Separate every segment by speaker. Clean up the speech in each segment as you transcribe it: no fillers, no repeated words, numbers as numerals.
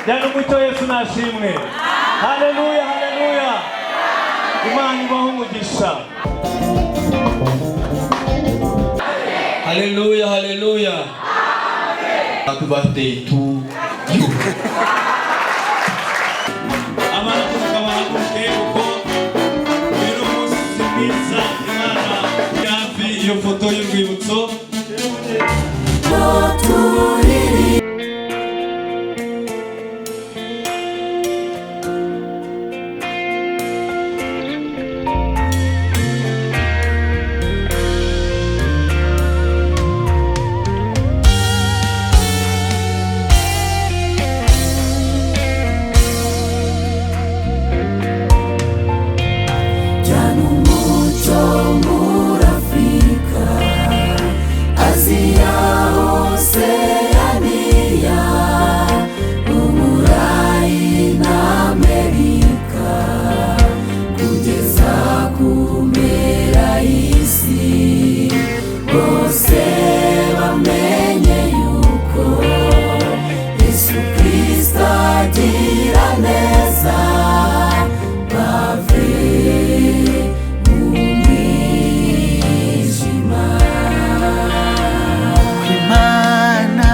Speaker 1: Jyana umucyo. Yesu nashimwe. Haleluya, haleluya. Imana ibaho umugisha.
Speaker 2: Hallelujah, hallelujah. Happy birthday to you.
Speaker 1: Abarahaguruka, bahaguruke, kuko uyu ni umunsi mwiza. Imana hafi iyo foto y'urwibutso.
Speaker 3: Jyana umucyo muri Afurika, Aziya, Oseyaniya, Uburayi na Amerika, kugeza ku mpera y'isi, bose bamenye yuko Yesu Kristo agira neza, bave mu mwijima.
Speaker 4: Imana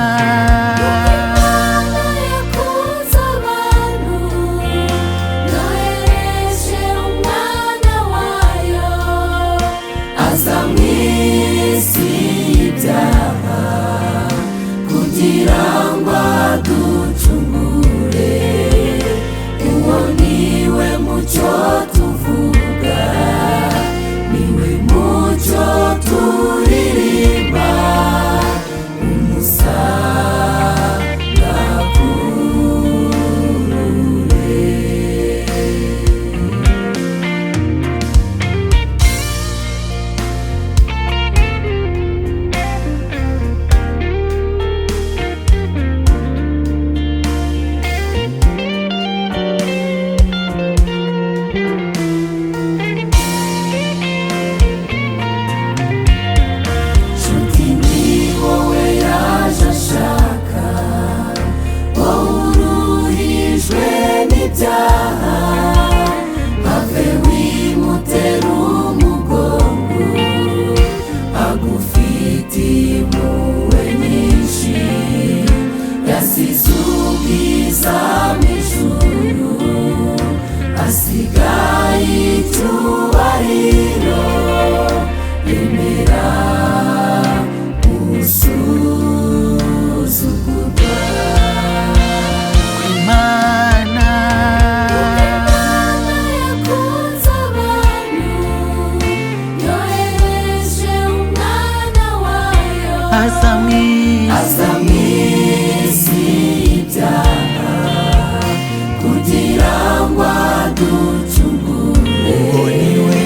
Speaker 3: Yakunze abantu, yohereje umwana wayo, aza mu isi y'ibyaha kugira ngo aducungure. Uwo niwe mucyo tuvuga, niwe mucyo turirimba, umusanga kurure. Nshuti, ni wowe yaje ashaka, wowe uruhijwe n'ibyaha, have wimutera umugongo, agufitiye impuhwe nyinshi. Yasize ubwiza mu ijuru, asigaye icyubahiro, yemera gusuzugurwa.
Speaker 4: Imana
Speaker 3: Yakunze abantu, yohereje umwana wayo,
Speaker 4: aza mu
Speaker 3: aza mu isi y'ibyaha kugira ngo aducungure.
Speaker 4: Uwo niwe,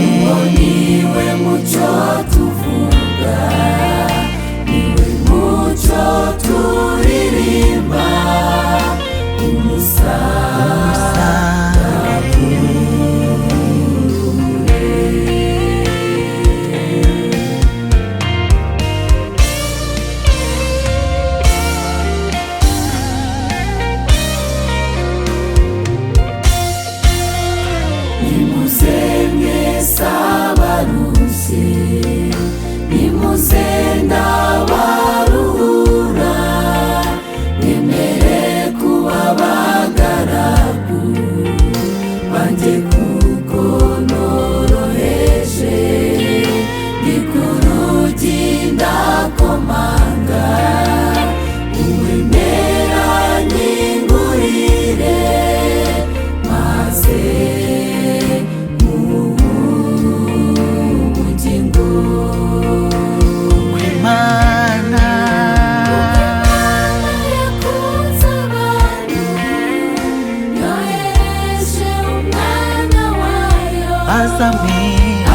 Speaker 3: uwo niwe mucyo tuvuga, niwe mucyo turirimba, umusanga Nimuze mwese abarushye, nimuze ndabaruhura, mwemere kuba abagaragu banjye, kuko noroheje. Ndi ku rugi ndakomanga, uwemera nyingurire, maze ubugingo.
Speaker 4: Imana
Speaker 3: Yakunze abantu, yohereje umwana wayo,
Speaker 4: aza mu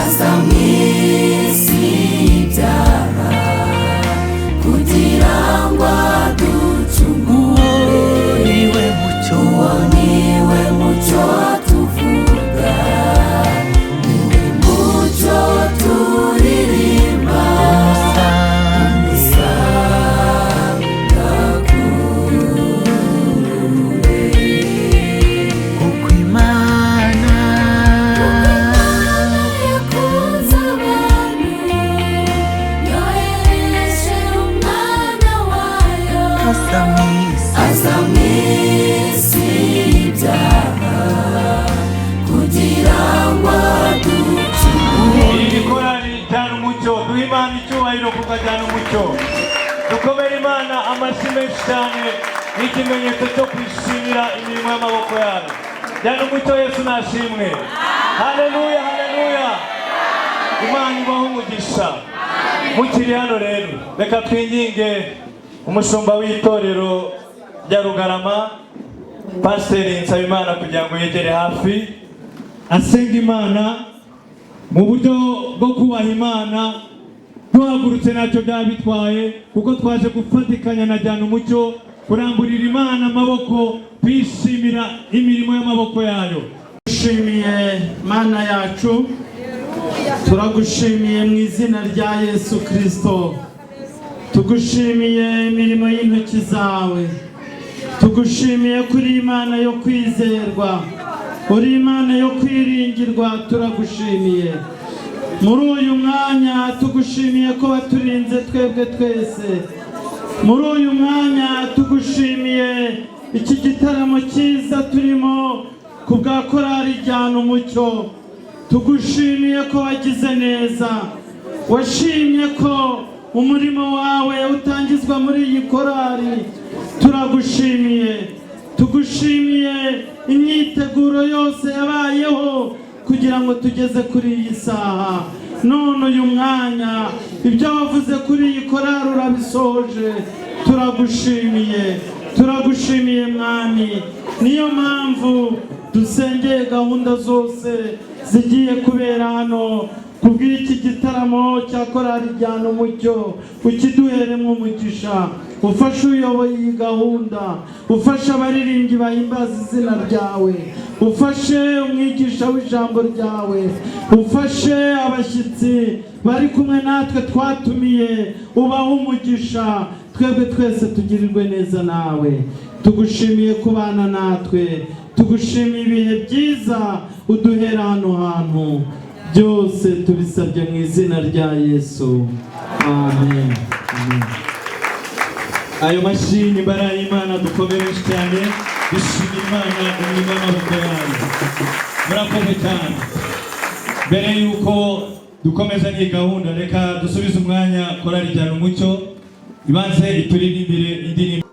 Speaker 3: aza mu isi y'ibyaha kugira ngo aducungure.
Speaker 4: Uwo niwe mucyo,
Speaker 3: uwo niwe mucyo tuvuga, niwe mucyo turirimba,
Speaker 4: umusange
Speaker 3: umusanga kurure.
Speaker 1: menshi cyane nk'ikimenyetso cyo kwishimira imirimo y'amaboko yayo. Jyana Umucyo, Yesu nashimwe. Haleluya, haleluya! Imana ibahe umugisha. Mukiri hano rero, reka twinginge umushumba w'itorero rya Rugarama, Pasiteri Nsabimana, kugira ngo yegere hafi asenga Imana mu buryo bwo kubaha Imana. Duhagurutse ntacyo byaba bitwaye, kuko twaje gufatikanya na Jyana Umucyo kuramburira Imana amaboko, twishimira imirimo y'amaboko yayo.
Speaker 5: Tugushimiye Mana yacu, turagushimiye mu izina rya Yesu Kirisito. Tugushimiye imirimo y'intoki zawe, tugushimiye kuri Imana yo kwizerwa, uri Imana yo kwiringirwa. Turagushimiye muri uyu mwanya, tugushimiye ko waturinze twebwe twese. Muri uyu mwanya tugushimiye iki gitaramo cyiza turimo ku bwa korali Jyana Umucyo. Tugushimiye ko wagize neza, washimye ko umurimo wawe utangizwa muri iyi korali. Turagushimiye, tugushimiye imyiteguro yose yabayeho kugira ngo tugeze kuri iyi saha. None uyu mwanya ibyo wavuze kuri iyi korali urabisohoje. Turagushimiye, turagushimiye Mwami. Niyo mpamvu dusengeye gahunda zose zigiye kubera hano kubw'iki gitaramo cya korali Jyana Umucyo. Ukiduheremo umugisha, ufashe uyoboye iyi gahunda, ufashe abaririmbyi bahimbaza izina ryawe, ufashe umwigisha w'ijambo ryawe, ufashe abashyitsi bari kumwe natwe twatumiye, ubahe umugisha. Twebwe twese tugirirwe neza nawe. Tugushimiye kubana natwe, tugushimiye ibihe byiza uduhera hano hantu. Byose tubisabye mu izina rya Yesu, amen, amen.
Speaker 1: Ayo mashyi imbaraga y'Imana, dukomere menshi cyane, dushimira Imana imirimo y'amaboko yayo. Murakoze cyane. Mbere y'uko dukomeza n'iyi gahunda, reka dusubize umwanya korali Jyana Umucyo ibanze ituririmbire indirimbo.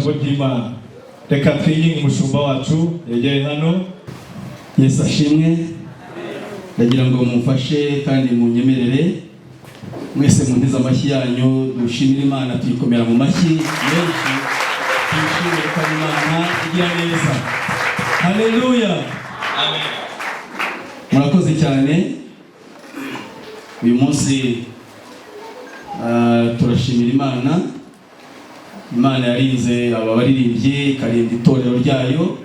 Speaker 1: ijambo ry'Imana. Reka twinginge umushumba wacu yegere hano.
Speaker 2: Yesu ashimwe. Ndagira ngo mumfashe kandi munyemerere mwese munteze amashyi yanyu, dushimire Imana, tuyikomera mu mashyi menshi, tuyishimire kandi Imana igira neza. Haleluya, murakoze cyane. Uyu munsi turashimira Imana. Imana yarinze aba baririmbyi, ikarinda itorero ryayo,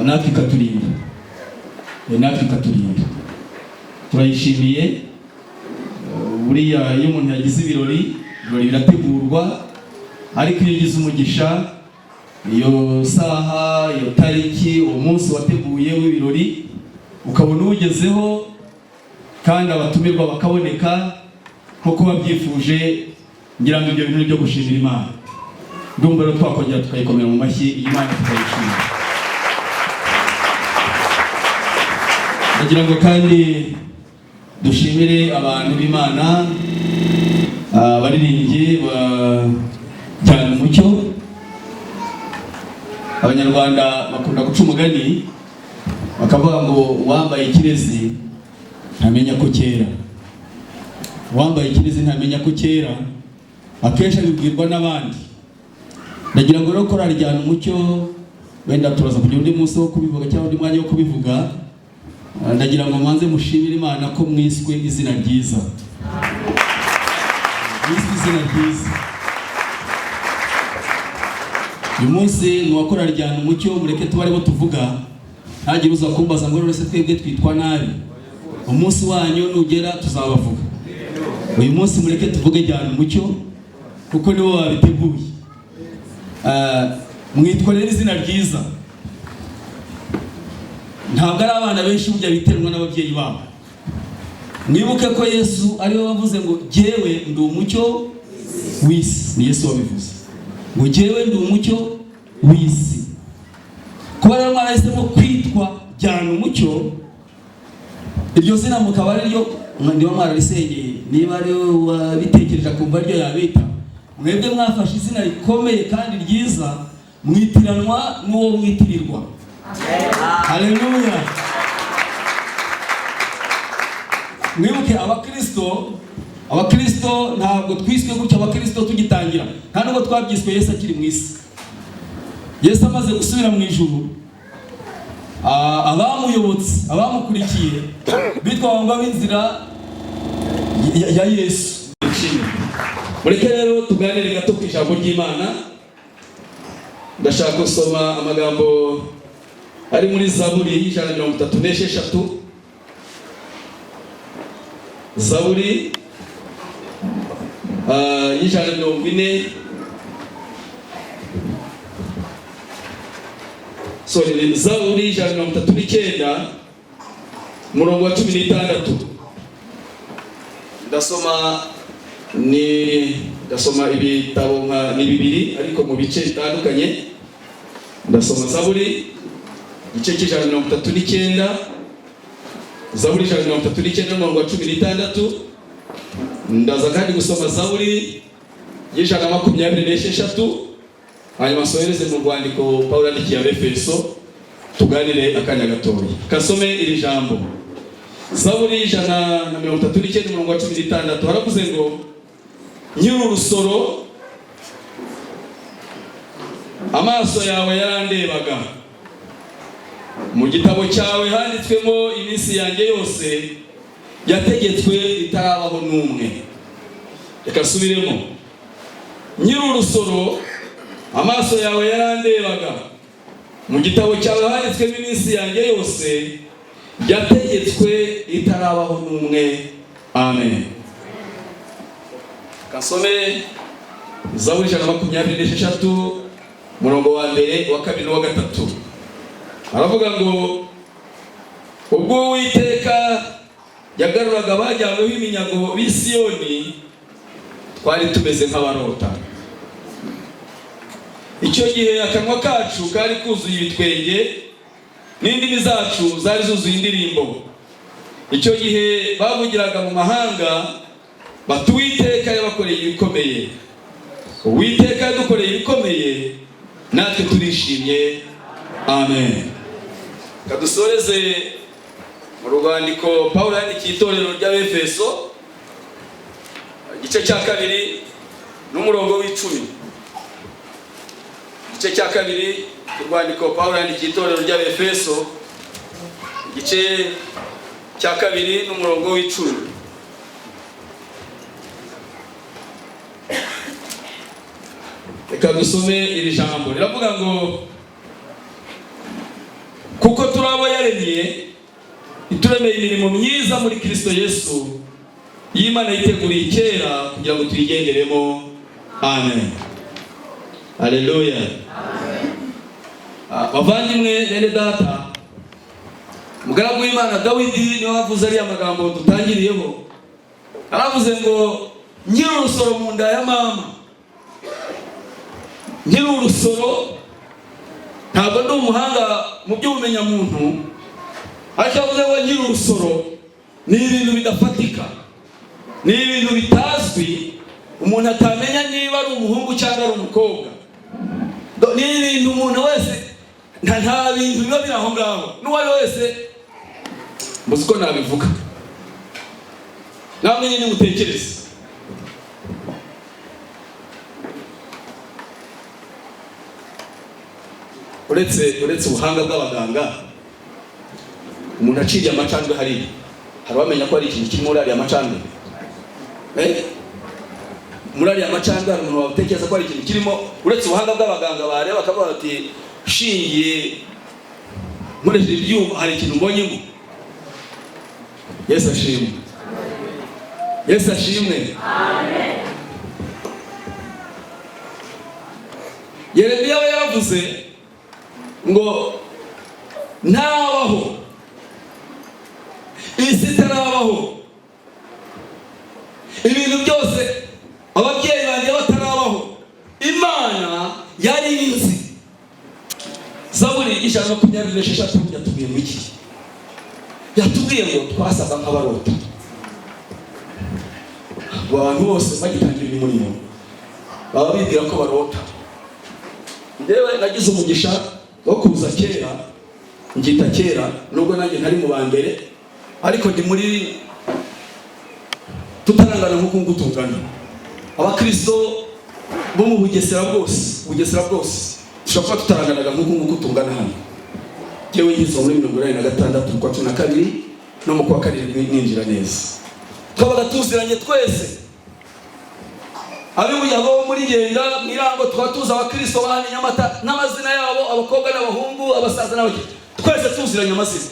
Speaker 2: natwe ikaturinda. Natwe ikaturinda, turayishimiye. Buriya iyo umuntu yagize ibirori, ibirori birategurwa, ariko iyo ugize umugisha, iyo saha, iyo tariki, uwo munsi wateguye w'ibirori ukabona uwugezeho kandi abatumirwa bakaboneka nk'uko babyifuje, ngira ngo ibyo bintu ni ibyo gushimira Imana. Ndumva rero twakongera tukayikomera mu mashyi iyi Mana, tukayishimira. Ndagira ngo kandi dushimire abantu b'Imana, abaririmbyi ba Jyana Umucyo. Abanyarwanda bakunda guca umugani bakavuga ngo uwambaye ikirezi ntamenya ko kera, uwambaye ikirezi ntamenya ko kera, akenshi abibwirwa n'abandi. Ndagira ngo rero korali Jyana Umucyo, wenda turaza kugira undi munsi wo kubivuga cyangwa undi mwanya wo kubivuga. Ndagira ngo mbanze mushimire Imana ko mwiswe izina ryiza, mwiswe izina ryiza. Uyu munsi ni uwa korali Jyana Umucyo, mureke tuba aribo tuvuga, ntagire uza kumbaza ngo rero se twebwe twitwa nabi. Umunsi wanyu nugera tuzabavuga. Uyu munsi mureke tuvuge Jyana Umucyo kuko nibo babiteguye. Mwitwa rero izina ryiza. Ntabwo ari abana benshi burya biteranwa n'ababyeyi babo. Mwibuke ko Yesu ariwe wavuze ngo jyewe ndi umucyo w'isi. Ni Yesu wabivuze ngo jyewe ndi umucyo w'isi. Kuba rero mwarahisemo kwitwa Jyana Umucyo, iryo zina mukaba ari ryo niba mwararisengeye, niba ari wabitekereje akumva ryo yabita, mwebwe mwafashe izina rikomeye kandi ryiza, mwitiranwa n'uwo mwitirirwa. Haleluya. Mwibuke abakristo ntabwo twiswe gutyo. Abakristo tugitangira nta nubwo twabyiswe Yesu akiri mu isi. Yesu amaze gusubira mu ijuru, abamuyobotse, abamukurikiye bitwa ngo b'inzira ya Yesu. Mureke rero tuganire gato ku ijambo ry'Imana. Ndashaka gusoma amagambo ari muri Zaburi 136, Zaburi 140, sorry, Zaburi 139 umurongo wa 16. Ndasoma ni ndasoma ibitabo nka ni bibiri ariko mu bice bitandukanye. Ndasoma Zaburi igice 139, Zaburi 139 umurongo wa 16. Ndaza kandi gusoma Zaburi 126, hanyuma nsohereze mu rwandiko Pawulo yandikiye Abefeso, tuganire akanya gatoya. Kasome iri jambo, Zaburi 139 umurongo wa 16, haravuze ngo nyiri urusoro amaso yawe yarandebaga, mu gitabo cyawe handitswemo iminsi yanjye yose yategetswe itarabaho n'umwe. Reka nsubiremo, nyiri urusoro amaso yawe yarandebaga, mu gitabo cyawe handitswemo iminsi yanjye yose yategetswe itarabaho n'umwe. Amen. Kasome Zaburi 126 umurongo wa mbere, wa kabiri n'uwa gatatu. Aravuga ngo ubwo Uwiteka yagaruraga abajyanyweho iminyago b'i Siyoni, twari tumeze nk'abarota. Icyo gihe akanwa kacu kari kuzuye ibitwenge, n'indimi zacu zari zuzuye indirimbo. Icyo gihe bavugiraga mu mahanga bati Uwiteka yabakoreye ibikomeye. Uwiteka yadukoreye ibikomeye, natwe turishimye. Amen. Kadusoreze mu rwandiko Pawulo yandikiye itorero ry'Abefeso, igice cya 2 n'umurongo w'10. Igice cya 2 cy'urwandiko Pawulo yandikiye itorero ry'Abefeso, igice cya 2 n'umurongo w'10. Reka dusome iri jambo riravuga ngo kuko turi abo yaremye, ituremeye imirimo myiza muri Kristo Yesu, y'Imana yiteguriye kera kugira ngo tuyigenderemo. Amen. Haleluya. Bavandimwe bene data, umugaragu w'Imana Dawidi niwe wavuze ariya magambo dutangiriyeho. Aravuze ngo nkiri urusoro mu nda ya mama, nkiri urusoro, ntabwo ndi umuhanga mu by'ubumenyamuntu, ariko yavuze ngo nkiri urusoro ni ibintu bidafatika, ni ibintu bitazwi, umuntu atamenya niba ari umuhungu cyangwa ari umukobwa. Ni ibintu umuntu wese nta bintu biba biri aho ngaho, n'uwo ari wese muzi ko nabivuga, namwe nyine mutekereze. Uretse ubuhanga bw'abaganga, umuntu aciriye amacandwe hariya, hari abamenya ko hari ikintu kirimo muri ariya macandwe? Muri ariya macandwe hari umuntu watekereza ko hari ikintu kirimo? Uretse ubuhanga bw'abaganga bareba bakavuga bati shingiye nkoresheje ibyuma hari ikintu mbonyemo. Yesu ashimwe. Yesu ashimwe. Amen. Yeremiya we yaravuze ngo ntarabaho, isi itarabaho, ibintu byose ababyeyi banjye batarabaho, Imana yari inzi. Zaburi 126 yatubwiye ngo iki? Yatubwiye ngo twasaga nk'abarota. Abantu bose bagitangira uyu murimo baba bibwira ko barota. Njyewe nagize umugisha wo kuza kera, ngita kera, nubwo nanjye ntari mu ba mbere, ariko ndi muri tutarangana nk'uko nguko tungana. Abakristo bo mu Bugesera bwose, Bugesera bwose dushobora kuba tutaranganaga nk'uko nguko tungana hano. Njyewe ngeze muri 86 mu kwa 12 no mu kwa 7 ninjira neza. Twabaga tuziranye twese. Abibuye abo muri Genda mu Irango twaba tuzi abakristo ba hano i Nyamata n'amazina yabo, abakobwa n'abahungu, abasaza n'abakecuru, twese tuziranye amazina.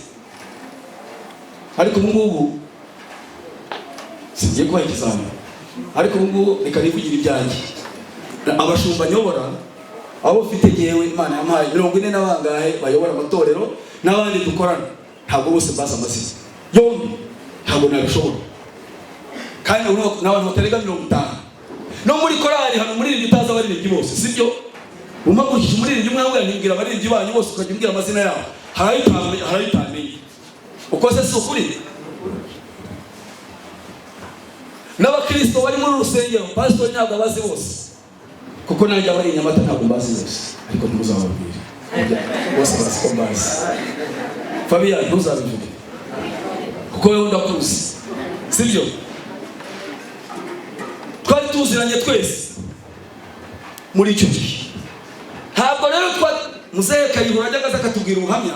Speaker 2: Ariko ubu ngubu singiye kubaha ikizami, ariko ubu ngubu reka nivugire ibyanjye. Abashumba nyobora, abo mfite ngewe Imana yampaye 40 na bangahe bayobora amatorero n'abandi dukorana, ntabwo bose mbazi amazina yombi, ntabwo nabishobora. Kandi ubu n'abantu batarenga 50 no muri korali hano muri iri utazi abaririmbyi bose, sibyo? Umpagurukije umuririmbyi umwe ahubwo ntimbwira abaririmbyi banyu bose, ukajya umbwira amazina yabo, harayitamenye. Uko se si ukuri? N'abakristo bari muri urusengero, pastor ntabwo abazi bose, kuko nanjye abari i Nyamata ntabwo mbazi bose, ariko ntimuzababwire bose bazi ko mbazi. Fabian ntuzabivuge kuko wewe ndakuzi, sibyo? Twari tuziranye twese muri icyo gihe. Ntabwo rero muzehe Kayihura ajya aza akatubwira ubuhamya,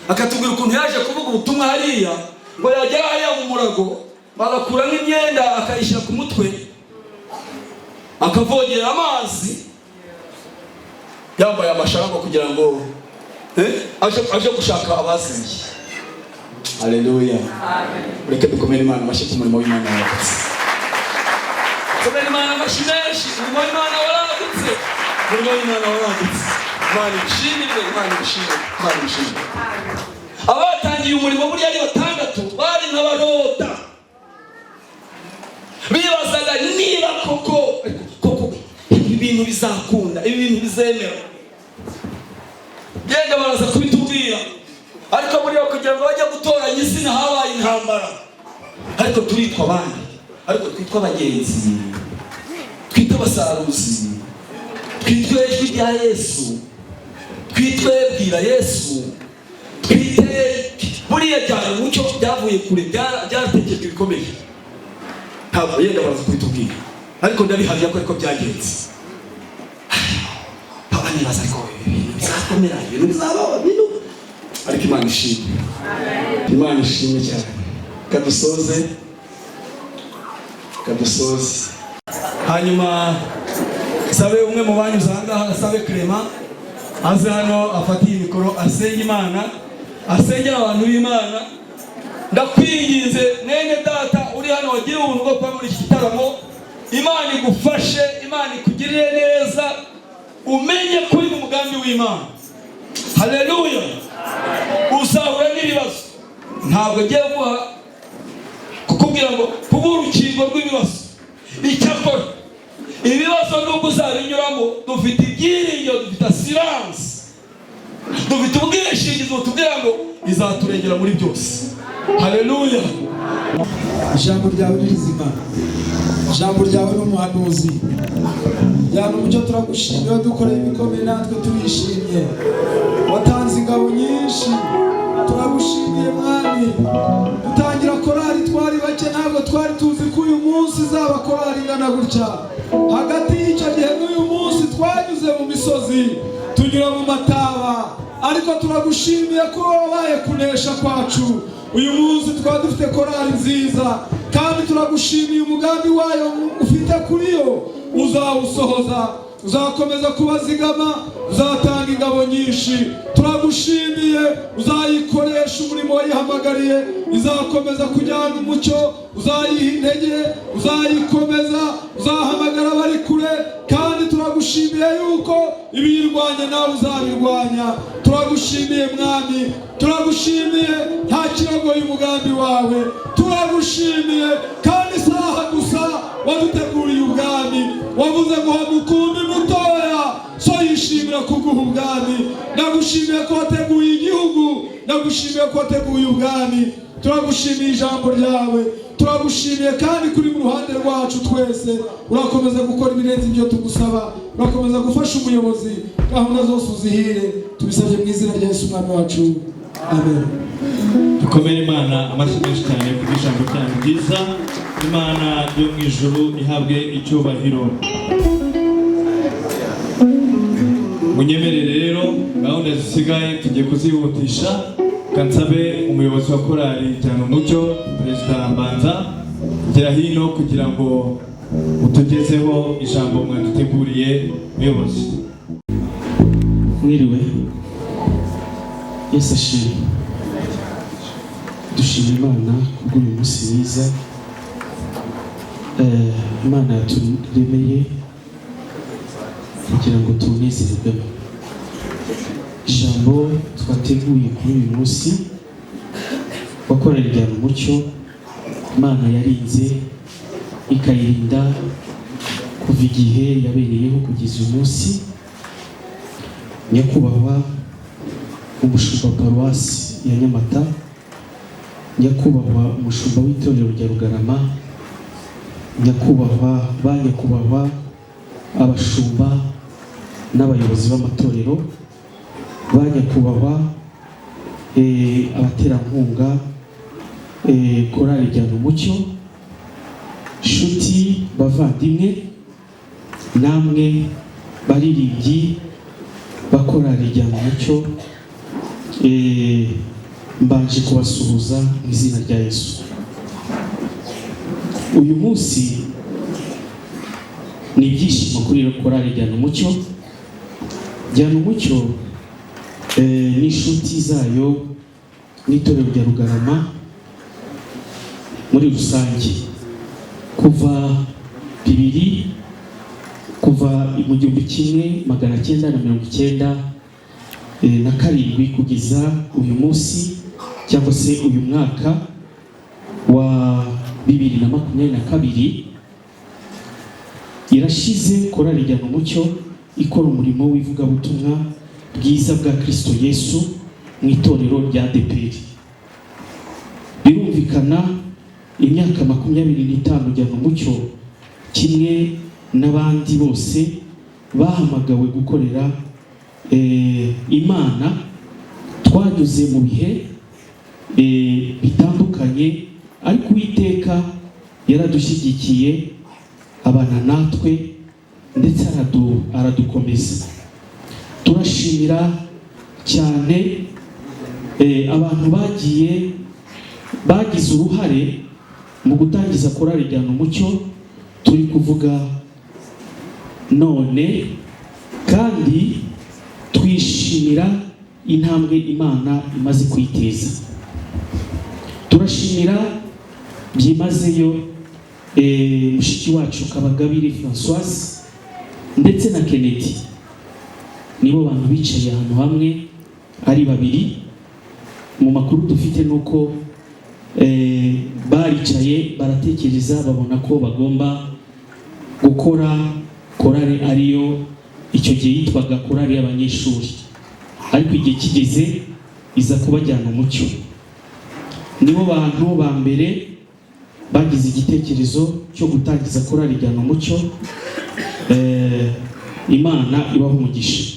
Speaker 2: akatubwira ukuntu yaje kuvuga ubutumwa hariya, ngo yagera hariya mu murago bagakuramo imyenda akayishyira ku mutwe, akavogera amazi yambaye amasharambo kugira ngo aje gushaka abazimiye. Haleluya. Reka dukomere Imana amashyi ku murimo w'Imana waragutse. Dukomere Imana amashyi menshi, umurimo w'Imana waragutse. Umurimo w'Imana waragutse. Imana ibishimirwe, Imana ibishimirwe, Imana ibishimirwe. Abatangiye umurimo burya ari batandatu bari nk'abarota, bibazaga niba koko koko ibi bintu bizakunda, ibi bintu bizemera. Genda baraza kubitubwira, ariko buriya kugira ngo bajye gutoranya izina habaye intambara. Ariko turitwa abandi, ariko twitwa abagenzi, twitwa abasaruzi. Twitwe Ijwi rya Yesu, twitwe Bwira Yesu, twite buriya cyane umucyo. Byavuye kure, byaratekerejwe bikomeye. Ntabwo yenda baraza kubitubwira, ariko ndabihamya ko ariko byagenze. Papa, nibaza ariko ibintu bizakomera, ibintu bizabaho, ibintu, ariko Imana ishimwe, Imana ishimwe cyane. Kadusoze, kadusoze. Hanyuma sabe umwe mu banyuze aha ngaha, sabe Clement aze hano afate iyi mikoro, asenge Imana, asengera abantu b'Imana. Ndakwinginze mwene data uri hano wagira ubuntu bwo kuba muri iki gitaramo, Imana igufashe, Imana ikugirire neza, umenye ko uri mu mugambi w'Imana. Haleluya! Uzahura n'ibibazo. Ntabwo ngiye guha kukubwira ngo kuguha urukingo rw'ibibazo. Icyakora ibibazo nubwo uzabinyuramo, dufite ibyiringiro, dufite assurance, dufite ubwishingizi butubwira ngo izaturengera muri byose. Haleluya!
Speaker 6: Ijambo ryawe ni rizima, ijambo ryawe ni umuhanuzi. Jyana umucyo, turagushimiye. Wadukoreye ibikomeye, natwe turishimye. Watanze ingabo nyinshi, turagushimiye Mwami. Dutangira korali twari bake, ntabwo twari tuzi ko uyu munsi izaba korali ingana gutya. Hagati y'icyo gihe n'uyu munsi twanyuze mu misozi, tunyura mu mataba, ariko turagushimiye ko wabaye kunesha kwacu. Uyu munsi tukaba dufite korali nziza, kandi turagushimiye umugambi wayo ufite kuri yo uzawusohoza, uzakomeza kubazigama, uzatanga ingabo nyinshi. Turagushimiye, uzayikoresha umurimo wayihamagariye, izakomeza kujyana umucyo, uzayiha intege, uzayikomeza, uzahamagara abari kure. Kandi turagushimiye yuko ibiyirwanya nawe uzabirwanya. Turagushimiye Mwami, turagushimiye, nta kirogoye umugambi wawe. Turagushimiye kandi isaha gusa waduteguriye ubwami. Wavuze ngo mukumbi mutoya, so yishimira kuguha ubwami. Ndagushimiye ko wateguye igihugu, ndagushimiye ko wateguye ubwami. Turagushimiye ijambo ryawe, turagushimiye kandi kuri mu ruhande rwacu twese. Urakomeza gukora ibirenze ibyo tugusaba, urakomeza gufasha umuyobozi, gahunda zose uzihire. Tubisabye mu izina rya Yesu Umwami wacu, amen.
Speaker 1: Dukomere Imana amashyi menshi cyane kubw'ijambo ryanyu ryiza. Imana yo mu ijuru ihabwe icyubahiro. Munyemerere rero, gahunda zisigaye tugiye kuzihutisha. Kansabe umuyobozi wa korali Jyana Umucyo, Perezida Mbanza, gera hino kugira ngo utugezeho ijambo mwaduteguriye, muyobozi.
Speaker 7: Mwiriwe, Yesu ashimwe. Dushima Imana kubw'uyu munsi mwiza Imana yaturemeye kugira ngo tuwunezererwemo. Ijambo twateguye kuri uyu munsi wa korali Jyana Umucyo, Imana yarinze ikayirinda kuva igihe yabereyeho kugeza uyu munsi. Nyakubahwa umushumba wa paruwasi ya Nyamata, nyakubahwa umushumba w'itorero rya Rugarama, nyakubahwa ba nyakubahwa abashumba n'abayobozi b'amatorero, ba nyakubahwa abaterankunga korali Jyana Umucyo, nshuti bavandimwe, namwe baririmbyi bakorali Jyana Umucyo, mbanje kubasuhuza mu izina rya Yesu. Uyu munsi ni ibyishimo kuri korali Jyana Umucyo. Jyana Umucyo n'inshuti zayo n'itorero rya Rugarama muri rusange, kuva bibiri, kuva mu 1997 kugeza uyu munsi cyangwa se uyu mwaka wa 2022 irashize, korali Jyana Umucyo ikora umurimo w'ivugabutumwa bwiza bwa Kristo Yesu mu itorero rya ADEPR. Birumvikana, imyaka 25 Jyana Umucyo kimwe n'abandi bose Bahamagawe gukorera Imana. Twanyuze mu bihe bitandukanye, ariko Uwiteka yaradushyigikiye, abana natwe, ndetse aradukomeza. Turashimira cyane abantu bagiye bagize uruhare mu gutangiza korali Jyana Umucyo turi kuvuga none, kandi twishimira intambwe Imana imaze kwiteza. Turashimira byimazeyo mushiki wacu Kabagabire Françoise ndetse na Kennedy. Nibo bantu bicaye ahantu hamwe ari babiri. Mu makuru dufite nuko baricaye baratekereza, babona ko bagomba gukora korali, ariyo icyo gihe yitwaga korali y'abanyeshuri, ariko igihe kigeze iza kubajyana umucyo. Nibo bantu ba mbere bagize igitekerezo cyo gutangiza korali Jyana Umucyo. Imana ibaha umugisha.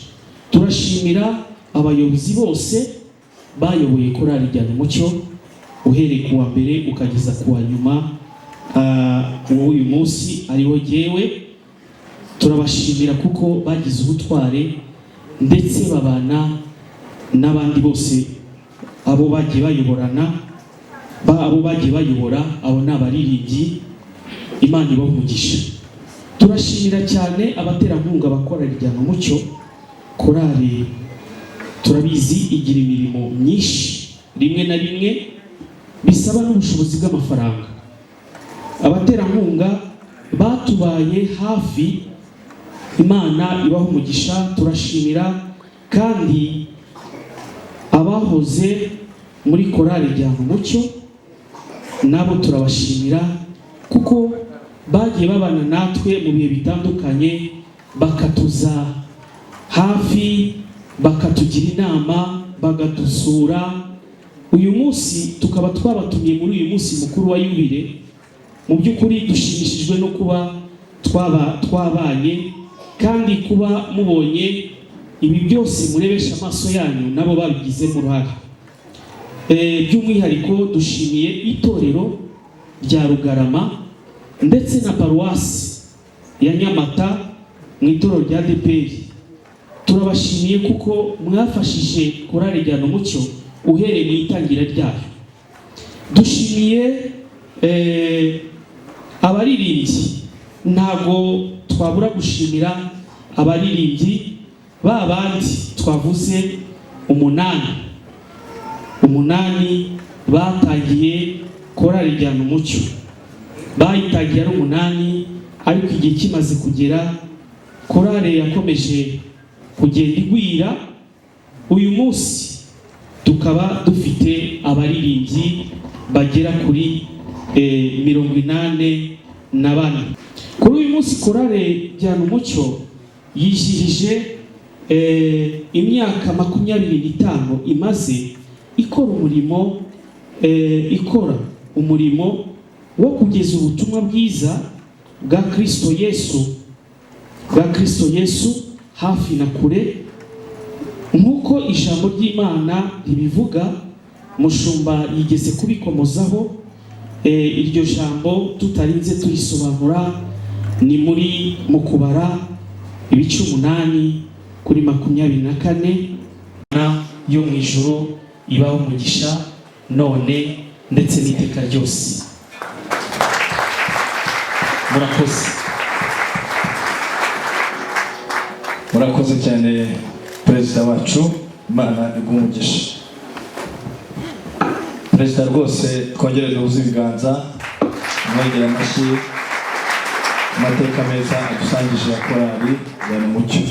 Speaker 7: Turashimira abayobozi bose bayoboye korali Jyana Umucyo, uhereye ku wa mbere ukageza ku wa nyuma w'uyu munsi ariwo jyewe. Turabashimira kuko bagize ubutware, ndetse babana n'abandi bose abo bagiye bayoborana, abo bagiye bayobora, abo ni abaririmbyi. Imana ibaha umugisha. Turashimira cyane abaterankunga bakora Jyana Umucyo. Korali turabizi igira imirimo myinshi, rimwe na rimwe bisaba n'ubushobozi bw'amafaranga. Abaterankunga batubaye hafi, Imana ibaha umugisha. Turashimira kandi abahoze muri korali Jyana Umucyo, nabo turabashimira kuko bagiye babana natwe mu bihe bitandukanye, bakatuza hafi, bakatugira inama, bakadusura. Uyu munsi tukaba twabatumiye muri uyu munsi mukuru wa yubile. Mu by'ukuri dushimishijwe no kuba twabanye, kandi kuba mubonye ibi byose murebesha amaso yanyu, nabo babigizemo uruhare. By'umwihariko dushimiye itorero rya Rugarama ndetse na paruwasi ya Nyamata mu itorero rya ADEPR. Turabashimiye kuko mwafashije korali Jyana Umucyo uhereye mu itangira ryayo. Dushimiye abaririmbyi. Ntabwo twabura gushimira abaririmbyi ba bandi twavuze umunani batangiye korali Jyana Umucyo. Bayitangiye ari 8, ariko igihe kimaze kugera korali yakomeje kugenda igwira. Uyu munsi tukaba dufite abaririmbyi bagera kuri 84. Kuri uyu munsi korali Jyana Umucyo yijihije imyaka 25 imaze ikora umurimo, ikora umurimo wo kugeza ubutumwa bwiza bwa Kristo Yesu, bwa Kristo Yesu hafi na kure, nk'uko ijambo ry'Imana ribivuga. Mushumba yigeze kubikomozaho. Iryo jambo tutarinze turisobanura, ni muri mu Kubara ibice 8 kuri 24. Yo mu ijuru ibaho umugisha none ndetse n'iteka ryose. Murakoze.
Speaker 1: Murakoze cyane perezida wacu, Imana iguhe umugisha. Perezida rwose twongere duhuze ibiganza, mwegere amashyi, amateka meza adusangije ya korali Jyana Umucyo.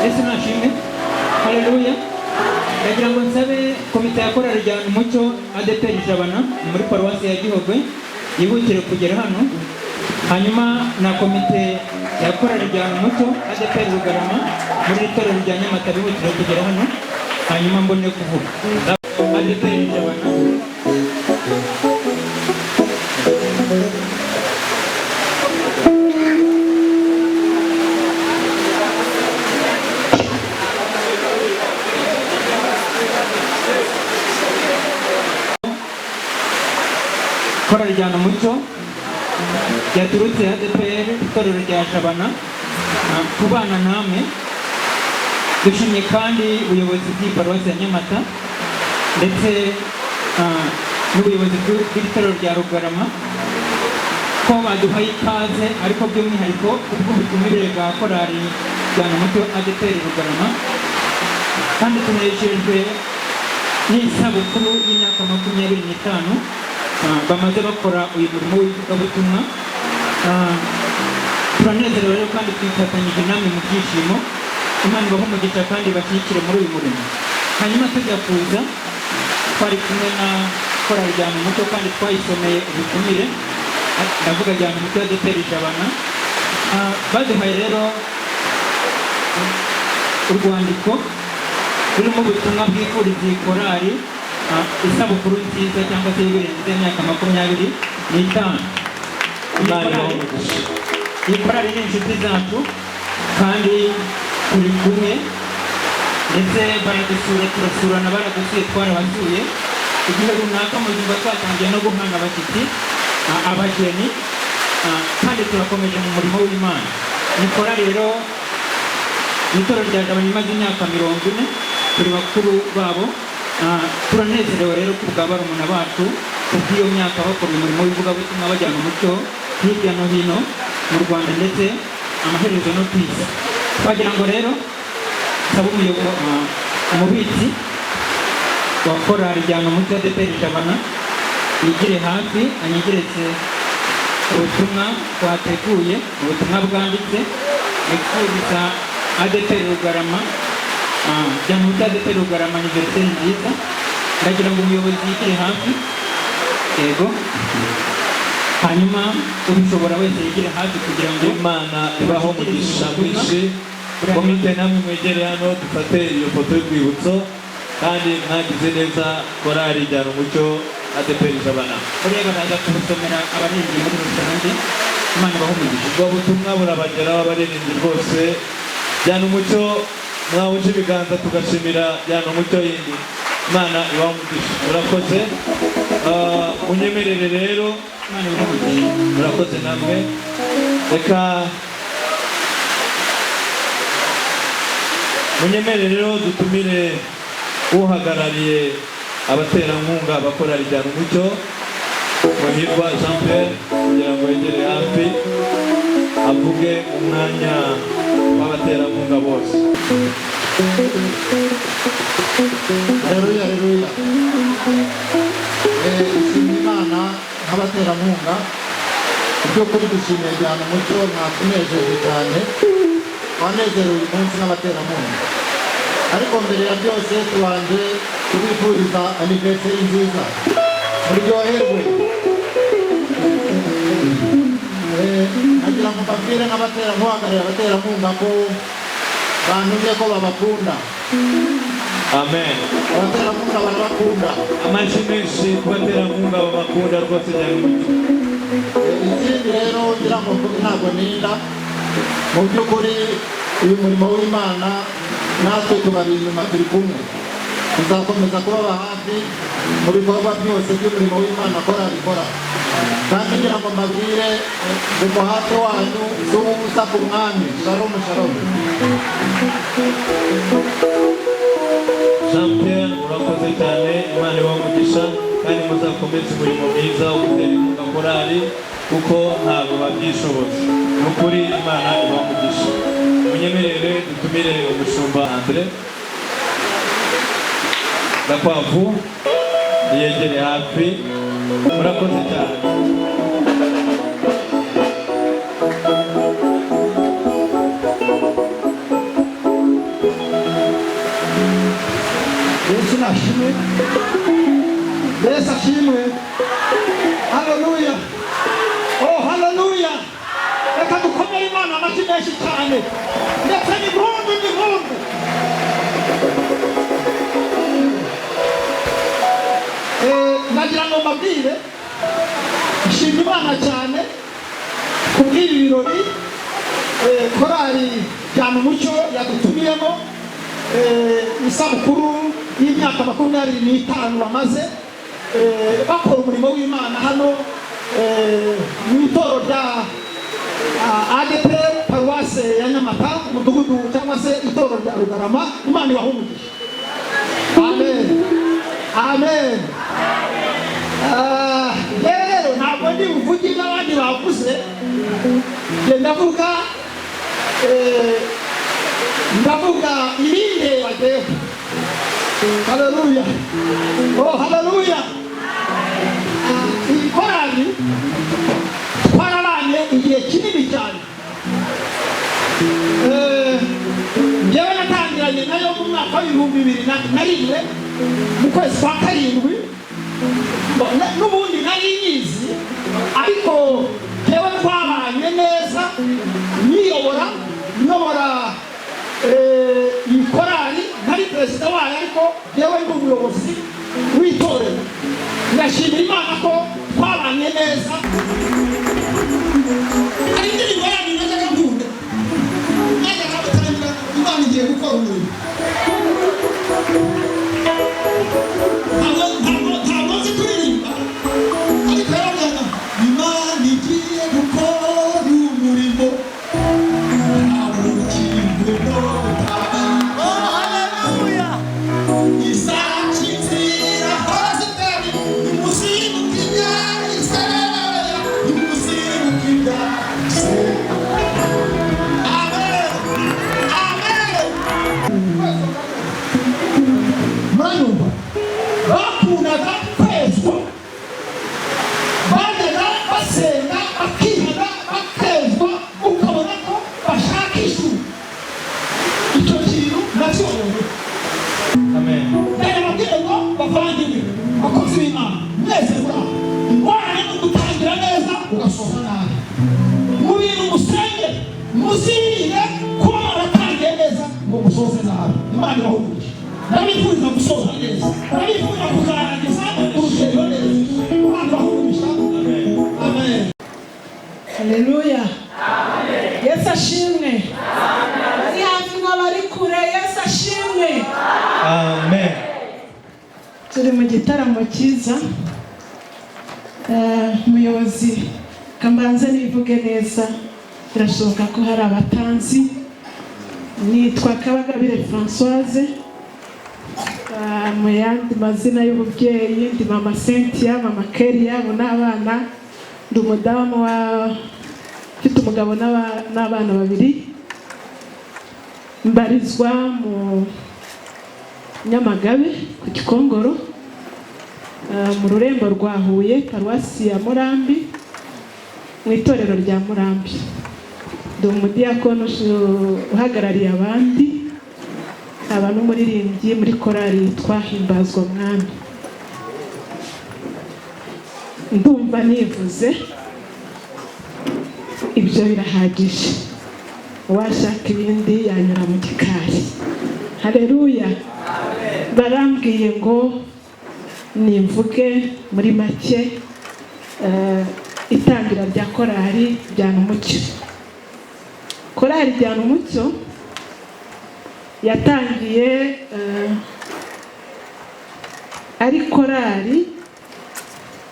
Speaker 8: Yesu nashimwe, haleluya. Ndagira ngo nsabe komite ya korali Jyana Umucyo ADEPR Jabana ni muri paruwasi ya Gihogwe yihutire kugera hano, hanyuma na komite ya korali Jyana Umucyo ADEPR Rugarama muri iri torero rya Nyamata bihutire kugera hano, hanyuma mbone kuvuga. ADEPR Jabana. Korali Jyana Umucyo yaturutse ADEPR itorero rya Jabana kubana namwe. Dushimye kandi ubuyobozi bw'iparuwasi ya Nyamata ndetse n'ubuyobozi bw'itorero rya Rugarama ko baduhaye ikaze, ariko by'umwihariko kubw'ubutumire bwa korali Jyana Umucyo ADEPR Rugarama. Kandi tunejejwe n'isabukuru y'imyaka 25 bamaze bakora uyu murimo w'ivugabutumwa. Turanezerewe rero kandi twifatanyije namwe mu byishimo. Imana ibahe umugisha kandi bashyigikire muri uyu murimo. Hanyuma tujya kuza twari kumwe na korali Jyana Umucyo kandi twayisomeye ubutumire, ndavuga Jyana Umucyo ADEPR Jabana. Baduhaye rero urwandiko rurimo ubutumwa bwifuriza iyi korali isabukuru nziza cyangwa se ibirenze imyaka 25.
Speaker 1: Imana ibahe umugisha.
Speaker 8: Iyi korali ni inshuti zacu kandi turi kumwe, ndetse baradusura, turasurana, baradusuye, twarabasuye. Igihe runaka mu buzima twatangiye no guhana abashyitsi, abageni, kandi turakomeje mu murimo w'Imana. Ni korali rero itorero rya Jabana imaze imyaka 40, turi bakuru babo. Turanezerewe rero ku bwa barumuna bacu kubw'iyo myaka bakora umurimo w'ivugabutumwa bajyana umucyo hirya no hino mu Rwanda ndetse amaherezo no ku isi. Twagira ngo rero nsabe umubitsi wa korali Jyana Umucyo ADEPR Jabana yigire hafi anyegereze ubutumwa twateguye, ubutumwa bwanditse bwifuriza ADEPR Rugarama, Jyana Umucyo ADEPR Rugarama aniveriseri nziza. Ndagira ngo umuyobozi yigire hafi, yego, hanyuma ubishobora wese yigire hafi kugira ngo
Speaker 1: Imana ibaho umugisha mwinshi. Komite namwe mwegere hano dufate iyo foto y'urwibutso, kandi mwagize neza korali Jyana Umucyo ADEPR Jabana.
Speaker 8: Buriya baraza kubusomera abaririmbyi muri rusange. Imana ibahe umugisha.
Speaker 1: Ubwo butumwa burabageraho abaririmbyi rwose. Jyana Umucyo mwahuje ibiganza tugashimira Jyana Umucyo yindi. Imana ibahe umugisha. Murakoze. Munyemerere rero,
Speaker 8: Imana ibahe umugisha.
Speaker 1: Murakoze namwe. Reka munyemerere rero dutumire uhagarariye abaterankunga bakora Jyana Umucyo, Muhirwa Jean Pierre, kugira ngo yegere hafi avuge umwanya w'abaterankunga bose.
Speaker 9: Haleluya, haleluya. Dushimye Imana nk'abaterankunga. Mu by'ukuri dushimiye Jyana Umucyo, mwatunejeje cyane, twanezerewe uyu munsi nk'abaterankunga. Ariko mbere ya byose tubanje kubifuriza aniveriseri nziza, muryoherwe. Nagira ngo mbabwire nk'abaterankunga, abaterankunga ko bantumye ko babakunda.
Speaker 1: Amen.
Speaker 9: Abaterankunga barabakunda.
Speaker 1: Amashyi menshi ku baterankunga babakunda rwose Jyana Umucyo.
Speaker 9: Ikindi rero ngira ngo mvuge ntabwo ninda, mu by'ukuri uyu murimo w'Imana natwe tubari inyuma, turi kumwe, tuzakomeza kubaba hafi mu bikorwa byose by'umurimo w'Imana korali ikora. Kandi ngira ngo mbabwire ngo umuhate wanyu si uw'ubusa ku Mwami. Shalom, shalom.
Speaker 1: Jean Pierre, murakoze cyane, Imana ibahe umugisha kandi muzakomeze umurimo mwiza wo gutera inkunga korali kuko ntabwo babyishoboza. Ni ukuri Imana ibahe umugisha. Munyemerere dutumire umushumba Andre Gakwavu yegere hafi. Murakoze cyane.
Speaker 9: Ashimwe, Yesu ashimwe. Haleluya, oh haleluya! Reka dukomere Imana amashyi menshi cyane, ndetse n'impundu, n'impundu. Nagira ngo mbabwire, nshima Imana cyane kubw'ibi birori korali Jyana Umucyo yadutumiyemo, isabukuru y'imyaka 25 bamaze bakora umurimo w'Imana hano mu itorero rya ADEPR, paruwase ya Nyamata, umudugudu cyangwa se itorero rya Rugarama. Imana ibahe umugisha. Amen, amen. Rero ntabwo ndi buvuge ibyo abandi bavuze. Njye ndavuga ibindeba jyewe. Haleluya, oh haleluya! Iyi korali twarabanye igihe kinini cyane. Njyewe natangiranye nayo mu mwaka w'2001, mu kwezi kwa karindwi. N'ubundi nari nyizi, ariko njyewe twabanye neza, niyobora, nyobora iyi korali. Ntari perezida wayo, ariko njyewe ndi umuyobozi w'itorero. Ndashimira Imana ko twabanye neza.
Speaker 6: Hari indirimbo yanyu najyaga nkunda, najyaga gutangira Imana igiye gukora umurimo. Ntabwo nzi kuririmba, ariko yaravugaga: "Imana igiye gukora umurimo, ntabwo ukingo." Oh haleluya! Izaca inzira aho zitari, nimusimbuke ibyari Isirayeli, nimusimbuke ibyari Isirayeli. Amen, amen.
Speaker 9: Muranyumva? Bakundaga kwezwa, bajyaga basenga, bakihana, bakezwa, ukabona ko bashaka ijuru. Icyo kintu nacyo.
Speaker 1: Amen.
Speaker 9: Ndababwire ngo bavandimwe, bakozi b'Imana mwese muri aho, ingorane ni ugutangira neza ugasoza nabi. Mu bintu musenge, muzirinde kuba mwaratangiye neza ngo musoze nabi. Imana ibahumurishe. Ndabifuriza gusoza neza, ndabifuriza kuzarangiza urugendo neza. Imana ibahumurisha. Amen.
Speaker 10: Haleluya! Yesu ashimwe! Abari hafi n'abari kure, Yesu ashimwe!
Speaker 1: Amen.
Speaker 10: Turi mu gitaramo cyiza. Umuyobozi, kambanze nivuge neza, birashoboka ko hari abatanzi. Nitwa Kabagabire Françoise. Mu yandi mazina y'ububyeyi ndi Mama Cynthia, Mama Keria, abo ni abana. Ndi umudamu wa ufite umugabo n'abana babiri. Mbarizwa mu Nyamagabe ku Gikongoro, mu rurembo rwa Huye, paruwasi ya Murambi, mu itorero rya Murambi. Ndi umudiyakoni uhagarariye abandi, nkaba n'umuririmbyi muri korali yitwa Himbazwa Mwami. Ndumva nivuze, ibyo birahagije. Uwashaka ibindi yanyura mu gikari. Hareruya! Barambwiye ngo nimvuge muri make itangira rya korali Jyana Umucyo. Korali Jyana Umucyo yatangiye ari korali,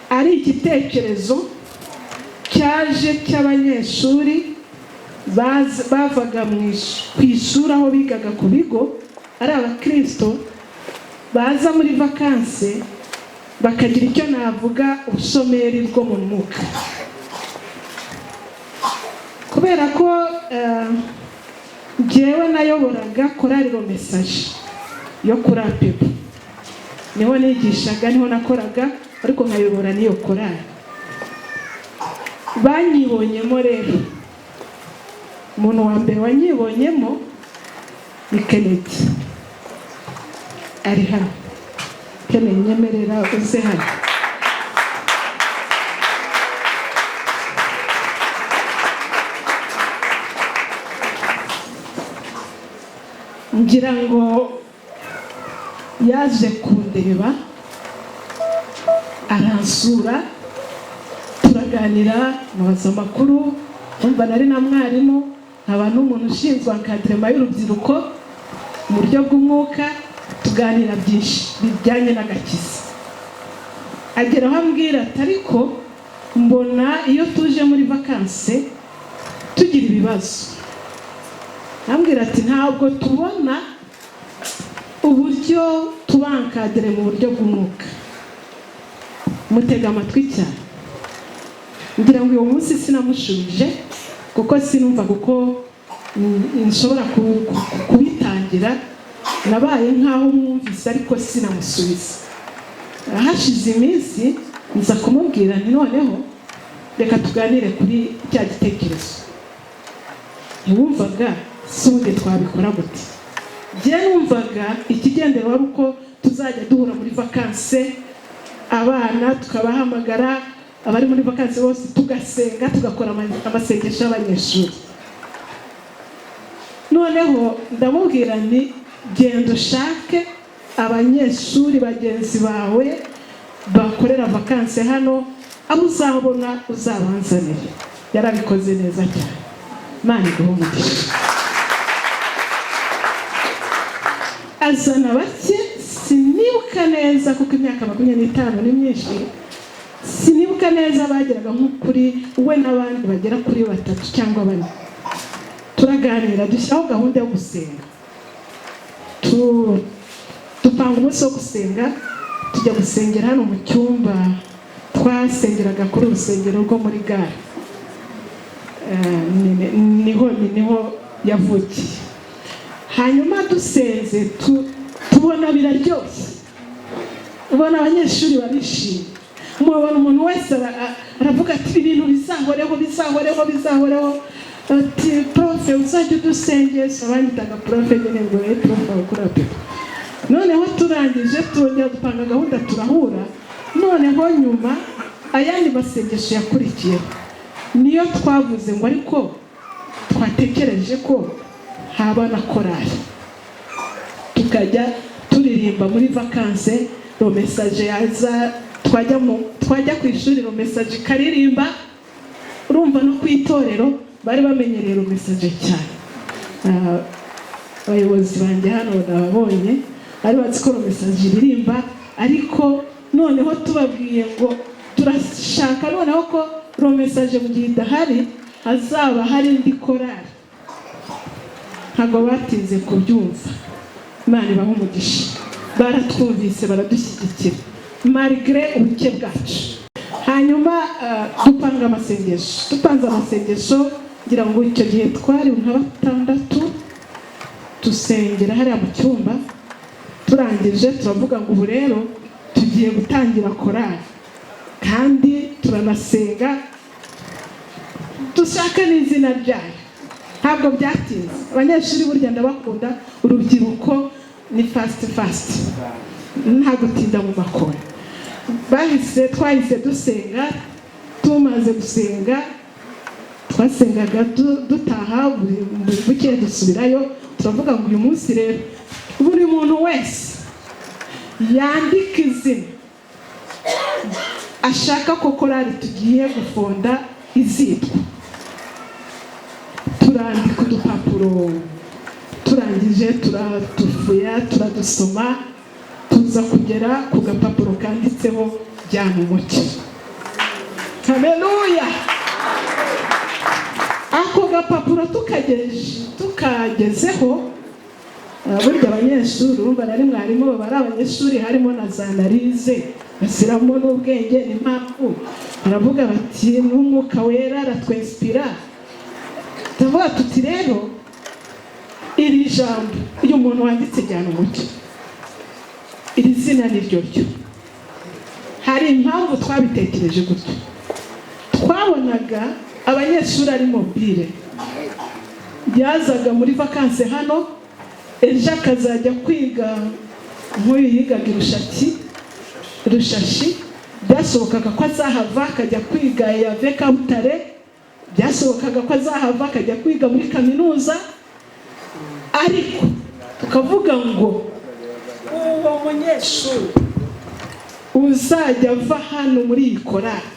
Speaker 10: ari igitekerezo cyaje cy'abanyeshuri bavaga ku ishuri aho bigaga ku bigo, ari abakirisito, baza muri vakanse bakagira icyo navuga ubushomeri bwo mu mwuka, kubera ko njyewe nayoboraga korali Romesaje yo kuri APEBU. Niho nigishaga, niho nakoraga, ariko nkayobora n'iyo korali. Banyibonyemo rero, umuntu wa mbere wanyibonyemo ni Kennedy, ari hano. Kene, nyemerera uze hano. Ngira ngo yaje kundeba, aransura, turaganira, mubaza amakuru. Umva, nari na mwarimu, nkaba n'umuntu ushinzwe encadrement y'urubyiruko mu buryo bw'umwuka. Tuganira byinshi bijyanye n'agakiza. Agera aho ambwira ati: "Ariko mbona iyo tuje muri vacances tugira ibibazo." Ambwira ati: "Ntabwo tubona uburyo tuba encadré mu buryo bw'umwuka." Mutega amatwi cyane. Ngira ngo uyu munsi sinamushubije, kuko sinumvaga uko nshobora kubitangira. Nabaye nk'aho mwumvise, ariko sinamusubiza. Hashize iminsi nza kumubwira nti: "Noneho reka tuganire kuri cya gitekerezo ntiwumvaga si ubundi twabikora gute?" Njye numvaga ikigendera wari uko tuzajya duhura muri vacances, abana tukabahamagara, abari muri vacances bose, tugasenga, tugakora amasengesho y'abanyeshuri. Noneho ndamubwira nti: "Genda ushake abanyeshuri bagenzi bawe bakorera vacances hano, abo uzabona uzabanzanire." Yarabikoze neza cyane, Imana iguhe umugisha. Azana bake, sinibuka neza kuko imyaka 25 ni myinshi. Sinibuka neza, bageraga nko kuri we n'abandi bagera kuri batatu cyangwa bane. Turaganira, dushyiraho gahunda yo gusenga. Dupanga umunsi wo gusenga, tujya gusengera hano mu cyumba twasengeraga kuri urusengero rwo muri gare. Niho yavukiye. Hanyuma dusenze, tubona biraryoshye, ubona abanyeshuri barishimye, mubona umuntu wese aravuga ati: "Ibintu bizahoreho, bizahoreho, bizahoreho." Ati: "Prof, uzajya udusengesha." Banyitaga prof nyine, ngo ye prof abakora pepe. Noneho turangije, turongera dupanga gahunda, turahura. Noneho nyuma ayandi masengesho yakurikiyeho niyo twavuze ngo: "Ariko twatekereje ko haba na korali, tukajya turirimba muri vacances, Le Messager yaza, twajya ku ishuri, Le Messager ikaririmba." Urumva no ku itorero bari bamenyereye Le Messager cyane. Abayobozi banjye hano nababonye, bari bazi ko Le Messager iririmba. Ariko noneho tubabwiye ngo turashaka noneho ko Le Messager mu gihe idahari hazaba hari indi korali, ntabwo batinze kubyumva. Imana ibaha umugisha, baratwumvise, baradushyigikira malgré ubuke bwacu. Hanyuma dupanga amasengesho. Dupanze amasengesho, ngira ngo icyo gihe twari nka batandatu, dusengera hariya mu cyumba. Turangije turavuga ngo: "Ubu rero tugiye gutangira korali, kandi turanasenga, dushaka n'izina ryayo." Ntabwo byatinze. Abanyeshuri burya ndabakunda, urubyiruko ni fast fast, nta gutinda mu makora. Bahise, twahise dusenga. Tumaze gusenga, twasengaga dutaha buri bukeye dusubirayo. Turavuga ngo: "Uyu munsi rero buri muntu wese yandika izina ashaka ko korali tugiye gufonda izitwa." Turandika udupapuro, turangije turatufuya, turadusoma, tuza kugera ku gapapuro kanditseho "Jyana Umucyo". Haleluya! Ako gapapuro tukagezeho, burya abanyeshuri, urumva nari mwarimu, baba ari abanyeshuri, harimo na za analyse, bashyiramo n'ubwenge n'impamvu. Baravuga bati: "N'Umwuka Wera aratwinspira." Tuvuga tuti: "Rero iri jambo, uyu muntu wanditse 'Jyana Umucyo', iri zina ni ryo ryo." Hari impamvu twabitekereje gutyo. Twabonaga abanyeshuri ari mobile, yazaga muri vacances hano, ejo akazajya kwiga nk'uyu yigaga i Rushaki. Rushashi, byashobokaga ko azahava akajya kwiga EAV Kabutare, byashobokaga ko azahava akajya kwiga muri kaminuza, ariko tukavuga ngo uwo munyeshuri uzajya ava hano muri iyi korali,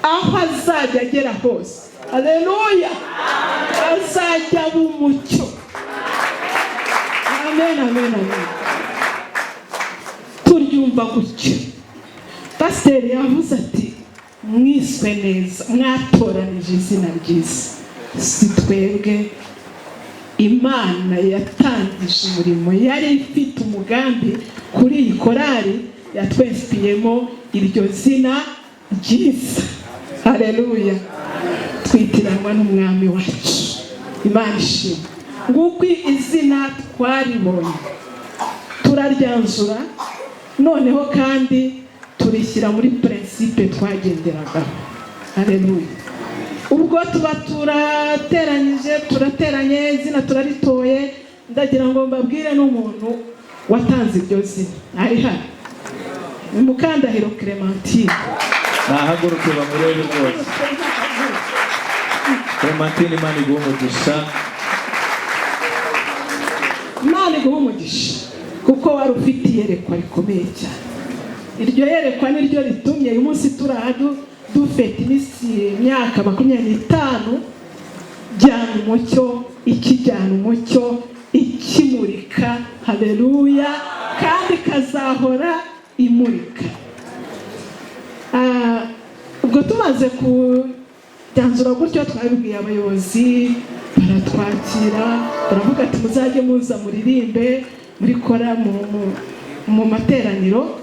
Speaker 10: aho azajya agera hose, haleluya, azajya aba umucyo. Amen, amen, amen. Turyumva gutyo. Pasiteri yavuze ati mwiswe neza, mwatoranije izina ryiza. Si twebwe, Imana yatangije umurimo, yari ifite umugambi kuri iyi korali, yatwesipiyemo iryo zina ryiza. Haleluya. Twitiranwa n'umwami wacu. Imana ishimwe. Nguko izina twaribonye, turaryanzura, noneho kandi turishyira muri principe twagenderagaho. Haleluya. Ubwo tuba turateranyije, turateranye, izina turaritoye. Ndagira ngo mbabwire n'umuntu watanze iryo zina ari hano, ni Mukandahiro Clementine.
Speaker 1: Nahaguruke bamurebe rwose. Clementine, Imana iguhe umugisha.
Speaker 10: Imana iguhe umugisha, kuko wari ufite iyerekwa rikomeye cyane. Iryo yerekwa niryo ritumye uyu munsi turi aha dufite iminsi imyaka 25 jyana umucyo, ikijyana umucyo, ikimurika. Haleluya. Kandi kazahora imurika. Ubwo tumaze kubyanzura gutyo, twabibwiye abayobozi, baratwakira, baravuga ati muzajye muza muririmbe muri kora mu materaniro,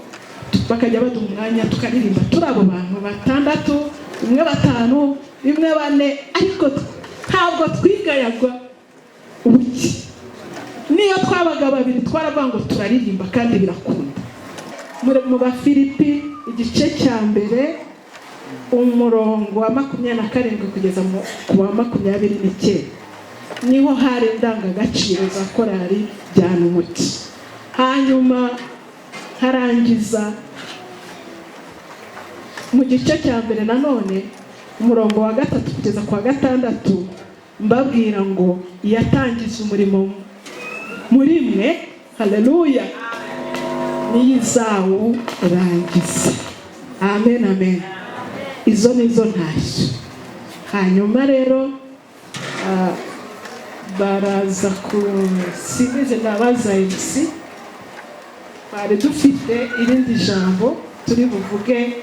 Speaker 10: bakajya baduha umwanya tukaririmba turi abo bantu 6, rimwe 5, rimwe 4, ariko ntabwo twigayagwa ubuki. Niyo twabaga 2 twaravuga ngo turaririmba kandi birakunda. Mu Bafilipi igice cya 1 umurongo wa 27 kugeza ku wa 29 niho hari indangagaciro za korali Jyana Umucyo. Hanyuma harangiza mu gice cya 1 nanone umurongo wa 3 kugeza ku wa 6, mbabwira ngo yatangiza umurimo muri mwe, haleluya, niyizawurangiza. Amen, amen. Izo nizo ntashyo. Hanyuma rero baraza ku sinzi ndabaza MC, twari dufite irindi jambo turi buvuge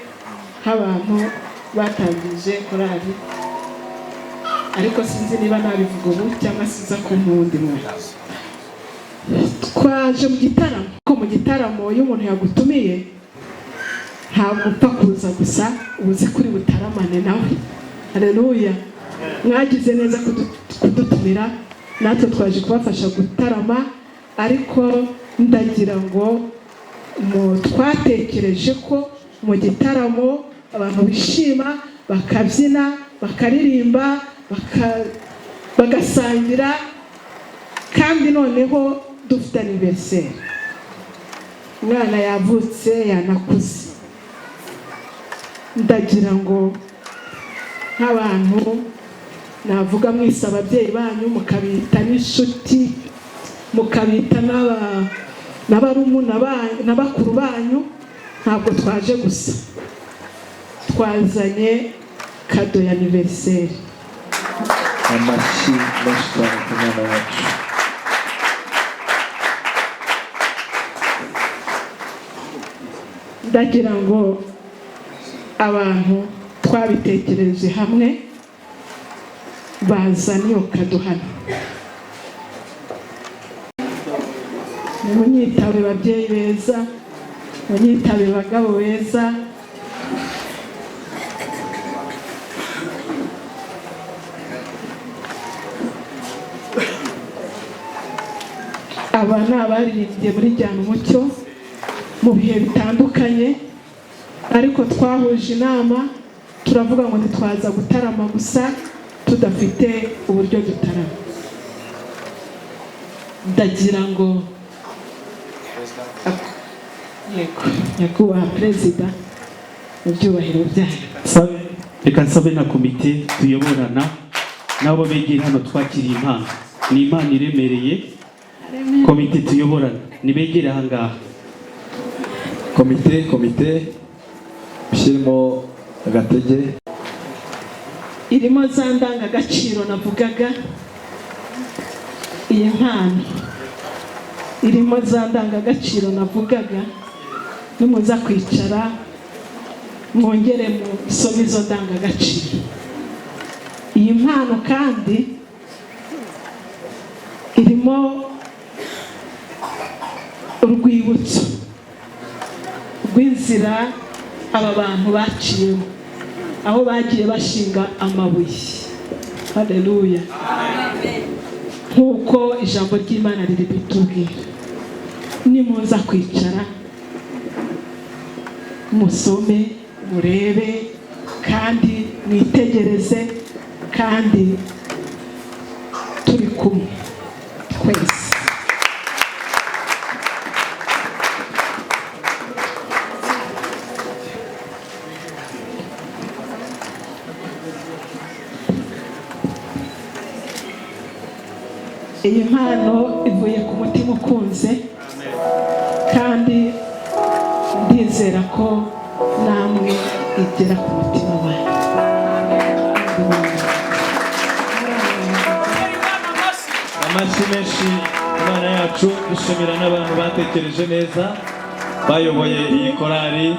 Speaker 10: nk'abantu batangije korali, ariko sinzi niba nabivuga ubu cyangwa siza ku wundi mwanya. Twaje mu gitaramo, ko mu gitaramo iyo umuntu yagutumiye ntabwo upfa kuza gusa, uba uzi kuri butaramane nawe. Haleluya. Mwagize neza kudutumira, natwe twaje kubafasha gutarama, ariko ndagira ngo twatekereje ko mu gitaramo abantu bishima, bakabyina, bakaririmba, bagasangira, kandi noneho dufite anniversaire. Umwana yavutse yanakuze. Ndagira ngo nk'abantu navuga mwese ababyeyi banyu, mukabita n'inshuti, mukabita n'abarumuna banyu, n'abakuru banyu, ntabwo twaje gusa, twazanye kado ya anniversaire.
Speaker 1: Amashyi menshi cyane ku mwana wacu.
Speaker 10: Ndagira ngo abantu twabitekereje hamwe bazane iyo kado hano. Munyitabe babyeyi beza, munyitabe bagabo beza. Aba ni abaririmbye muri Jyana Umucyo mu bihe bitandukanye, ariko twahuje inama turavuga ngo ntitwaza gutarama gusa tudafite uburyo dutarama. Ndagira ngo Yego, nyakubahwa Perezida, mu byubahiro byanyu.
Speaker 7: Reka nsabe na komite tuyoborana nabo begere hano twakiriye impano. Ni impano iremereye. Komite tuyoborana nibegere aha ngaha.
Speaker 6: Komite ushyiremo agatege.
Speaker 10: Irimo za ndangagaciro navugaga. Iyi mpano irimo za ndangagaciro navugaga. Nimuza kwicara mwongere musome izo ndangagaciro. Iyi mpano kandi irimo urwibutso rw'inzira aba bantu baciyemo, aho bagiye bashinga amabuye. Haleluya! Nk'uko ijambo ry'Imana riri bitubwira, nimuza kwicara musome, murebe kandi mwitegereze, kandi turi kumwe twese. Iyi mpano ivuye ku mutima ukunze, kandi ndizera ko namwe igera ku mutima wanyu.
Speaker 1: Amashyi menshi Imana yacu. Dushimira n'abantu batekereje neza bayoboye iyi korali.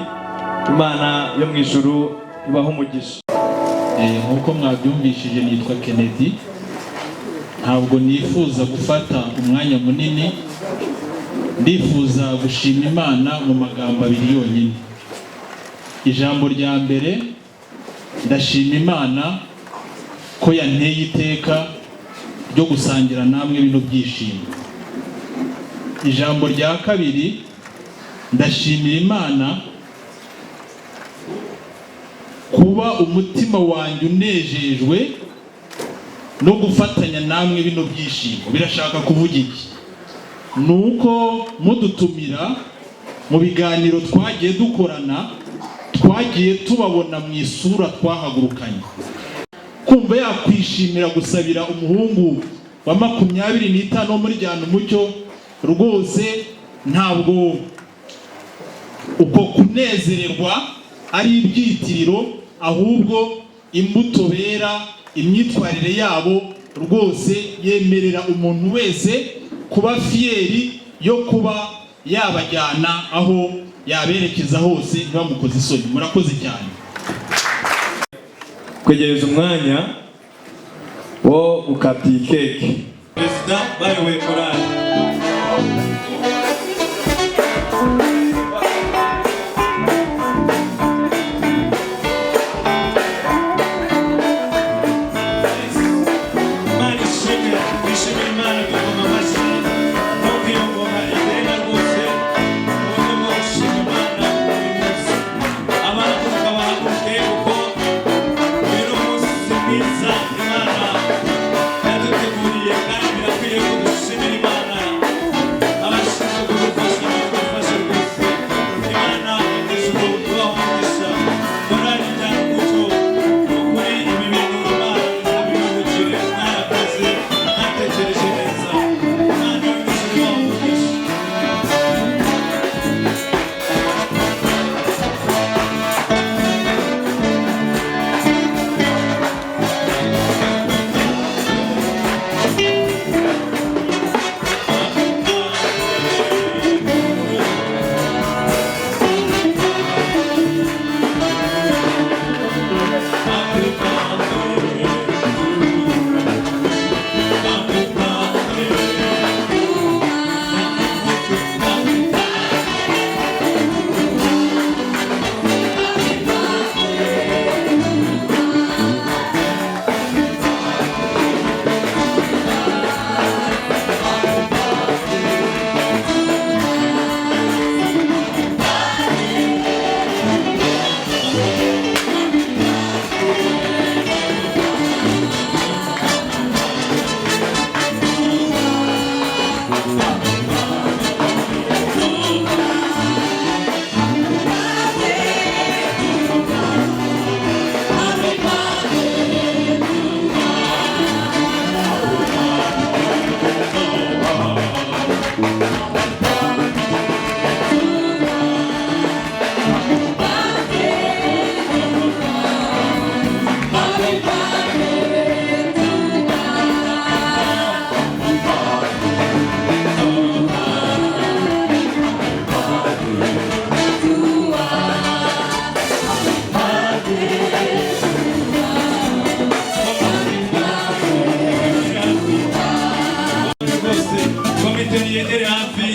Speaker 1: Imana yo mu ijuru ibaha umugisha.
Speaker 11: Nk'uko mwabyumvishije, nitwa Kennedy. Ntabwo nifuza gufata umwanya munini, ndifuza gushima Imana mu magambo abiri yonyine. Ijambo rya mbere, ndashima Imana ko yanteye iteka ryo gusangira namwe bino byishimo. Ijambo rya kabiri, ndashimira Imana kuba umutima wanjye unejejwe no gufatanya namwe bino byishimo. Birashaka kuvuga iki? Ni uko mudutumira mu biganiro twagiye dukorana, twagiye tubabona mu isura twahagurukanye, kumva yakwishimira gusabira umuhungu wa 25 wo muri Jyana Umucyo. Rwose ntabwo uko kunezererwa ari ibyitiriro, ahubwo imbuto bera, imyitwarire yabo rwose yemerera umuntu wese kuba fier yo kuba yabajyana aho yaberekeza hose ntibamukoze isoni. Murakoze cyane.
Speaker 1: Kwegereza umwanya wo gukata iyi keke, perezida bayoboye korali. Imana ishimwe, twishimire Imana, dukoma amashyi nk'uko iyo ngoma igenda rwose mu buryo bwo gushima Imana buri munsi. Abahaguruka bahaguruke, kuko uyu ni umunsi mwiza Imana yaduteguriye, kandi birakwiye ko dushimira Imana.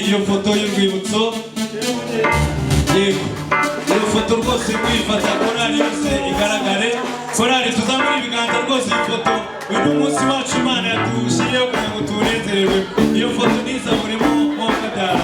Speaker 1: Iyo foto y'urwibutso, yego, iyo foto rwose kuyifata, korali yose igaragare. Korali, tuzamure ibiganza rwose. Iyi foto, uyu ni umunsi wacu Imana yatushyiriyeho kugira ngo tuwunezererwe. Iyo foto ntizamuremo mwakabyara.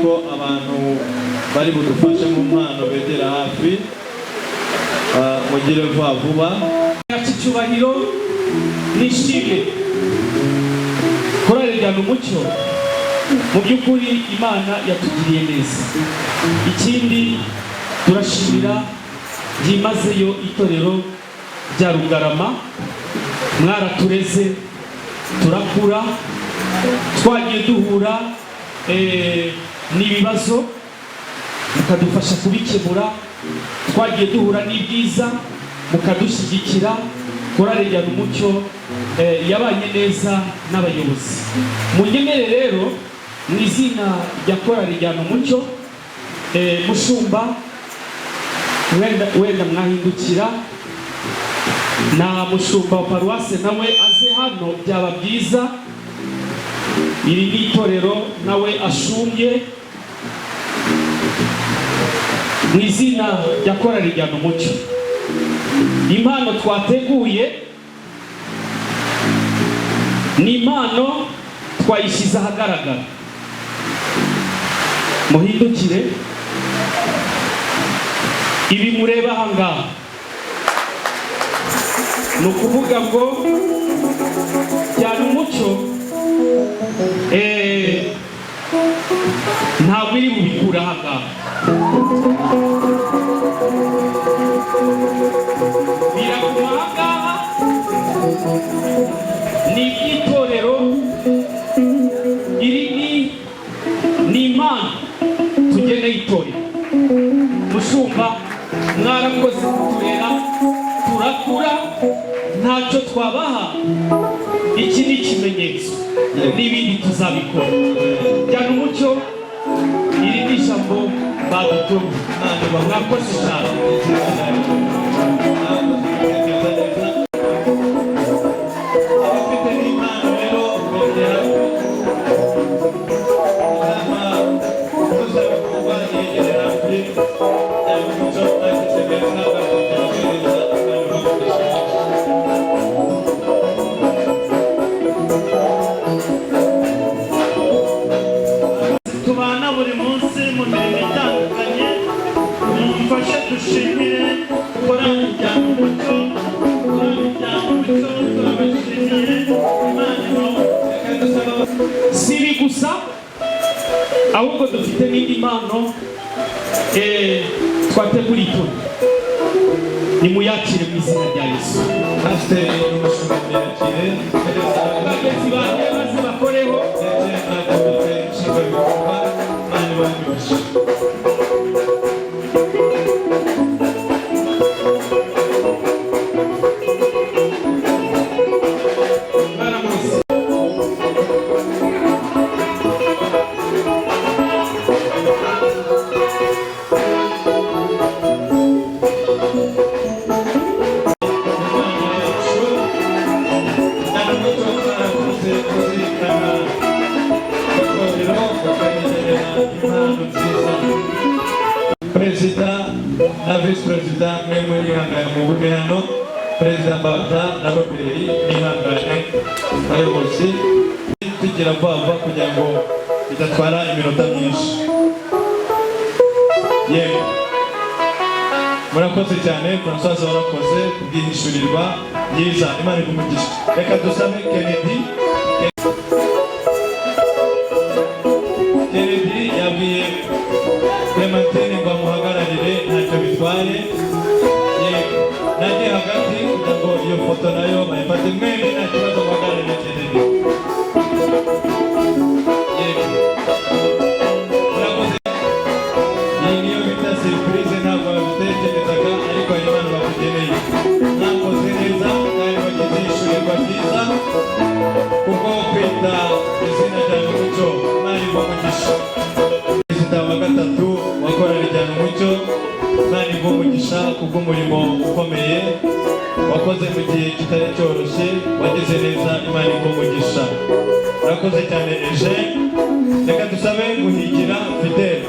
Speaker 1: Ko abantu bari budufashe mu mpano begera hafi. Mugire vuba vuba.
Speaker 7: Cy'icyubahiro n'ishimwe, korali Jyana Umucyo, mu by'ukuri Imana yatugiriye neza. Ikindi, turashimira byimazeyo itorero rya Rugarama. Mwaratureze turakura, twagiye duhura n'ibibazo mukadufasha kubikemura, twagiye duhura n'ibyiza mukadushyigikira. Korali Jyana Umucyo yabanye neza n'abayobozi. Munyemerere rero, mu izina rya korali Jyana Umucyo, mushumba, wenda mwahindukira na mushumba wa paruwase nawe aze hano, byaba byiza. Iri ni itorero nawe ashumbye. Mu izina rya korali Jyana Umucyo, impano twateguye ni impano twayishyize ahagaragara. Muhindukire. Ibi mureba aha ngaha, ni ukuvuga ngo Jyana Umucyo ntabwo iri bubikure aha ngaha, biraguma aha ngaha, ni iby'itorero. Iri ni impano tugeneye itorero. Mushumba, mwarakoze kuturera turakura, ntacyo twabaha. Iki ni ikimenyetso, n'ibindi tuzabikora. Jyana Umucyo, iri ni ijambo badutumye. Mwakoze cyane.
Speaker 1: Abafite n'impano rero begera inama, dusaba kurwanya.
Speaker 5: buri munsi mu mirimo itandukanye. Mumfashe dushimire korali Jyana Umucyo. Korali Jyana Umucyo, turabashimiye. Imana ibahe.
Speaker 7: Si ibi gusa, ahubwo dufite n'indi mpano twateguriye itorero. Nimuyakire mu izina rya Yesu.
Speaker 1: Pasiteri n'umushumba myakire.
Speaker 7: Bagenzi banjye maze bakoreho.
Speaker 1: Ndetse na komite nshingwabikorwa, Imana ibahe umugisha. Perezida na visi perezida, mwe mwihangane mugume hano. Perezida Mbata na Robert mwihangane. Abayobozi, tugira vuba vuba kugira ngo bidatwara iminota myinshi. Yego, murakoze cyane. Francoise, warakoze kubwihishurirwa ryiza, Imana igumugisha. Reka dusabe Kennedy. Kennedy yabwiye Clementine ngo amuhagararire, ntacyo bitwaye. Yego, najye hagati kugira ngo iyo foto nayo bayifate mwembi, nta kibazo, muhagararire Kennedy. Yego, murakoze. Iyi niyo bita surprise, ntabwo babitekerezaga, ariko hari impano bakugeneye. Mwakoze neza kandi bagize ishyurirwa ryiza kubwo kwita izina rya Umucyo. Imana iguhe umugisha. Perezida wa gatatu wa korali Jyana Umucyo, Imana iguhe umugisha kubw'umurimo ukomeye wakoze mu gihe kitari cyoroshye, wagize neza, Imana iguhe umugisha. Murakoze cyane. Eugene, reka dusabe Guhigira Fidele.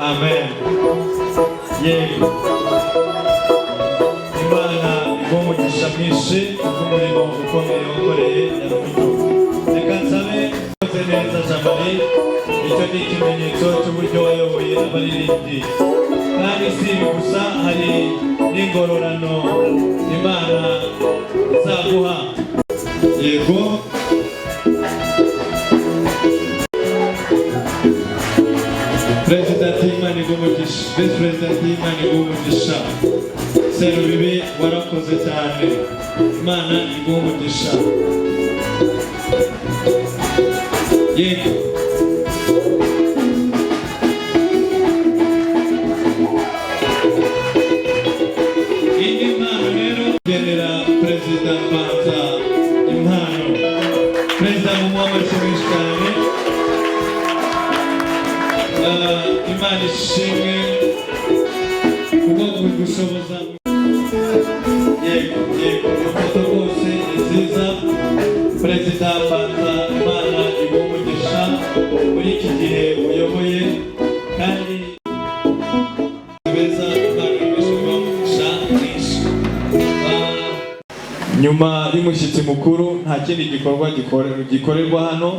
Speaker 1: Amen. Yego, Imana iguhe umugisha mwinshi kubw'umurimo ukomeye wakoreye Jyana Umucyo. Reka nsabe koze neza Jean Marie, icyo ni ikimenyetso cy'uburyo wayoboye abaririmbyi. Kandi si ibi gusa, hari n'ingororano Imana izaguha. Yego. Perezida ati Imana iguhe umugisha, visi perezida ati Imana iguhe umugisha. Serubibi, warakoze cyane, Imana iguhe umugisha. Yego. Iyi mpano rero genera Perezida Mbanza impano. Perezida, mumuha amashyi menshi cyane. Imana ishimwe kubwo kugushoboza. Yego, yego, iyo foto rwose ni nziza. Perezida Mbanza, Imana iguhe umugisha muri iki gihe uyoboye, kandi beza, Imana iguhe umugisha mwinshi. Nyuma y'umushyitsi mukuru nta kindi gikorwa gikorerwa hano,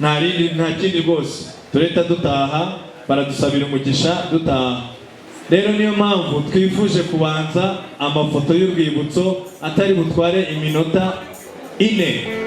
Speaker 1: nta rindi, nta kindi rwose. Turahita dutaha, baradusabira umugisha dutaha. Rero niyo mpamvu twifuje kubanza amafoto y'urwibutso atari butware iminota 4.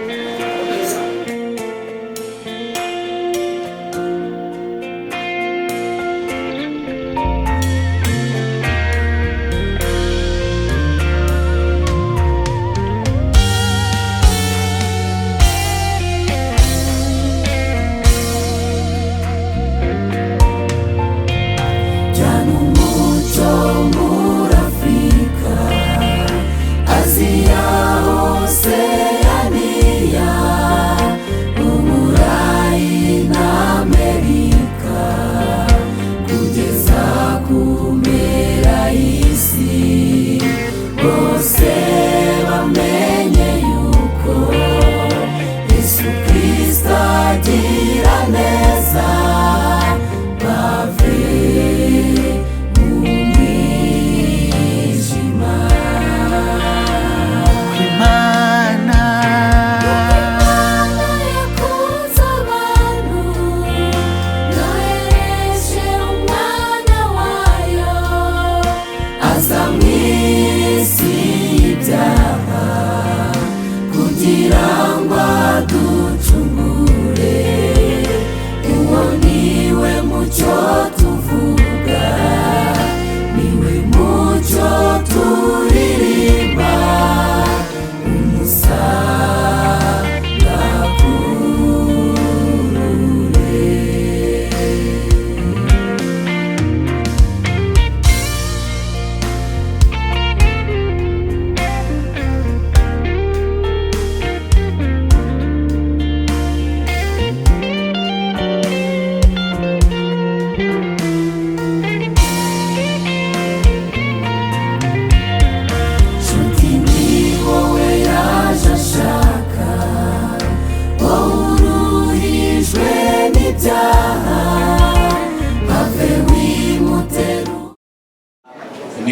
Speaker 3: Jyana umucyo muri Afurika, Aziya, Oseyaniya.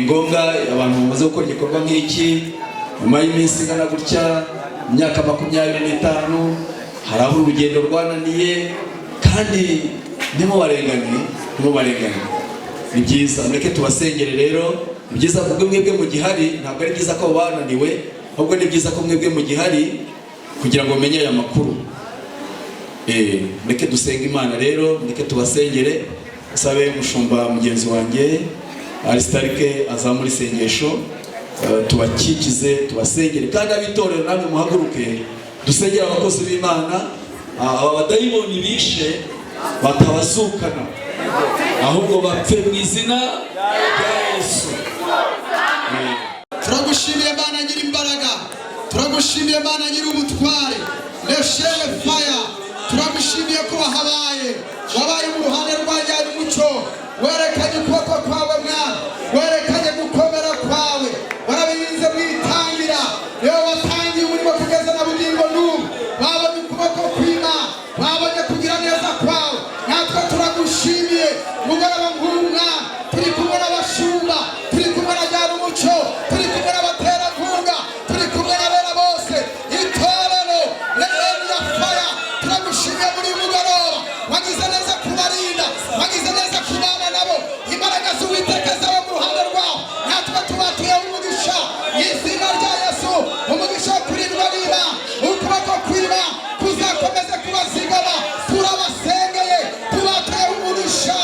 Speaker 2: Ni ngombwa abantu bamaze gukora igikorwa nk'iki nyuma y'iminsi ingana gutya, imyaka 25, hari aho urugendo rwananiye, kandi ntimubarenganye, ntimubarenganye. Ni byiza, mureke tubasengere rero. Ni byiza kubwo mwebwe mu gihari, ntabwo ari byiza ko bananiwe, ahubwo ni byiza ko mwebwe mu gihari kugira ngo mumenye aya makuru. Mureke dusenge Imana rero, mureke tubasengere. Sabe umushumba mugenzi wanjye Aristarike azamura isengesho, tubakikize, tubasengere. Kandi abitorero namwe muhaguruke dusengere abakozi b'Imana, aba badayimoni bishe batabazukana, ahubwo bapfe mu izina rya Yesu.
Speaker 12: Turagushimiye Mana nyiri imbaraga, turagushimiye Mana nyiri ubutware, leshere faya. Turagushimiye ko wahabaye, wabaye mu ruhande rwajyana umucyo, werekanye ukuboko kwawe Mwana, werekanye gukomera kwawe, warabirinze mu itangira. Yewe watangiye umurimo kugeza na bugingo n'ubu, babonye ukuboko kw'Imana, babonye kugira neza kwawe. Natwe turagushimiye mugoroba nk'uyu Mwana, turi kumwe n'abashumba, turi kumwe na Jyana Umucyo, turi kumwe n'abaterankunga, turi kumwe n'abera bose, itorero Eliya Faya. Turagushimiye muri uyu mugoroba, wagize neza kubarinda, wagize neza kubana nabo. Imbaraga z'Uwiteka zaba mu ruhande rwabo. Natwe tubatuyeho umugisha mu izina rya Yesu, umugisha wo kurindwa n'Imana, ukuboko kw'Imana kuzakomeza kubazigama. Turabasengeye, tubatuyeho umugisha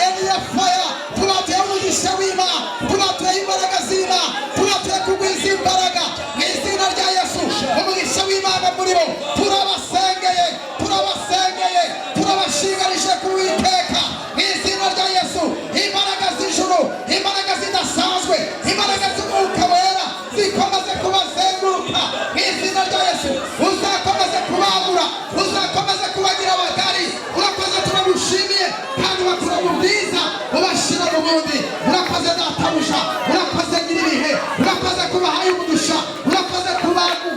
Speaker 12: Eliya Faya, tubatuyeho umugisha w'Imana, tubatuyeho imbaraga z'Imana, tubatuye kugwiza imbaraga mu izina rya Yesu, umugisha w'Imana muri bo. Turabasengeye, turabasengeye, turabashinganishe ku Uwiteka mu izina rya Yesu. Imbaraga z'ijuru, imbaraga zidasanzwe, imbaraga z'Umwuka Wera zikomeze kubazenguruka mu izina rya Yesu. Uzakomeze kubagura, uzakomeze kubagira abagari. Urakoze, turagushimiye, kandi ubakura mu bwiza ubashyira mu bundi. Urakoze databuja, urakoze nyir'ibihe, urakoze kubahaye umugisha, urakoze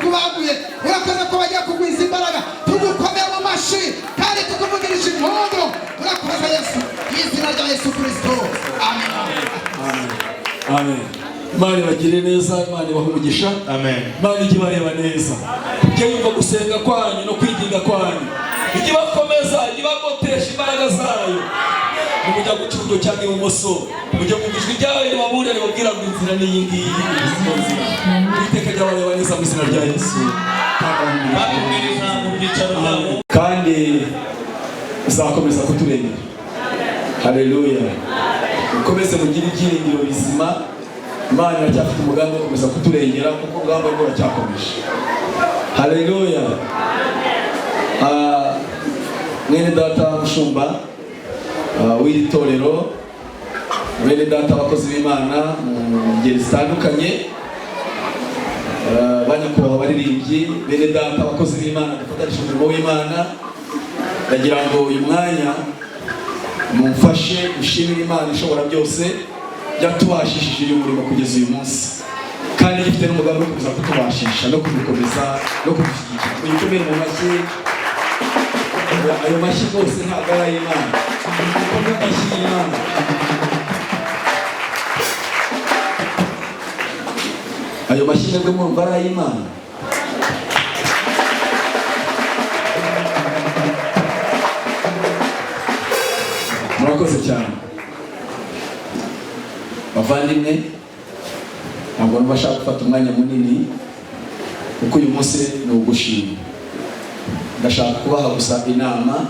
Speaker 12: kubaguye, urakoze ko bagiye kugwiza imbaraga. Tugukomeye mu mashyi kandi tukuvugirije impundu. Urakoze Yesu, mu izina rya Yesu Kirisito, amen.
Speaker 2: Amen. Imana ibagire neza, Imana ibahe umugisha.
Speaker 1: Amen.
Speaker 2: Imana ijye ibareba neza, ijye yumva gusenga kwanyu no kwiginga kwanyu, ijye ibakomeza, ijye ibagotesha imbaraga zayo. Nimujya guca iburyo cyangwa ibumoso, mujye mu ijwi ryayo ribaburira, ribabwira ngo inzira ni iyi ngiyi, iyi ni inzira. Uwiteka ajya abareba neza mu izina rya Yesu.
Speaker 1: Bakumviriza mu byicaro byabo.
Speaker 2: Kandi izakomeza kuturengera. Haleluya. Mukomeze mugire ibyiringiro bizima. Imana iracyafite umugambi wo gukomeza kuturengera, kuko urugamba rwo ruracyakomeje. Haleluya. Mwene data mushumba w'iri torero, bene data abakozi b'Imana mu ngeri zitandukanye, banyakubahwa abaririmbyi, bene data abakozi b'Imana dufatanyije umurimo w'Imana, ndagira ngo uyu mwanya mumfashe gushimira Imana ishobora byose yatubashishije uyu murimo kugeza uyu munsi, kandi gifite n'umugambi wo kuza kutubashisha no kudukomeza no kudushyigikira. Muyikomere mu mashyi. Ayo mashyi rwose ntabwo ari ay'Imana, kuko ni amashyi y'Imana. Ayo mashyi mwebwe murumva ari ay'Imana? Murakoze cyane bavandimwe. Ntabwo numva ashaka gufata umwanya munini, kuko uyu munsi ni ugushima. Ndashaka kubaha gusa inama,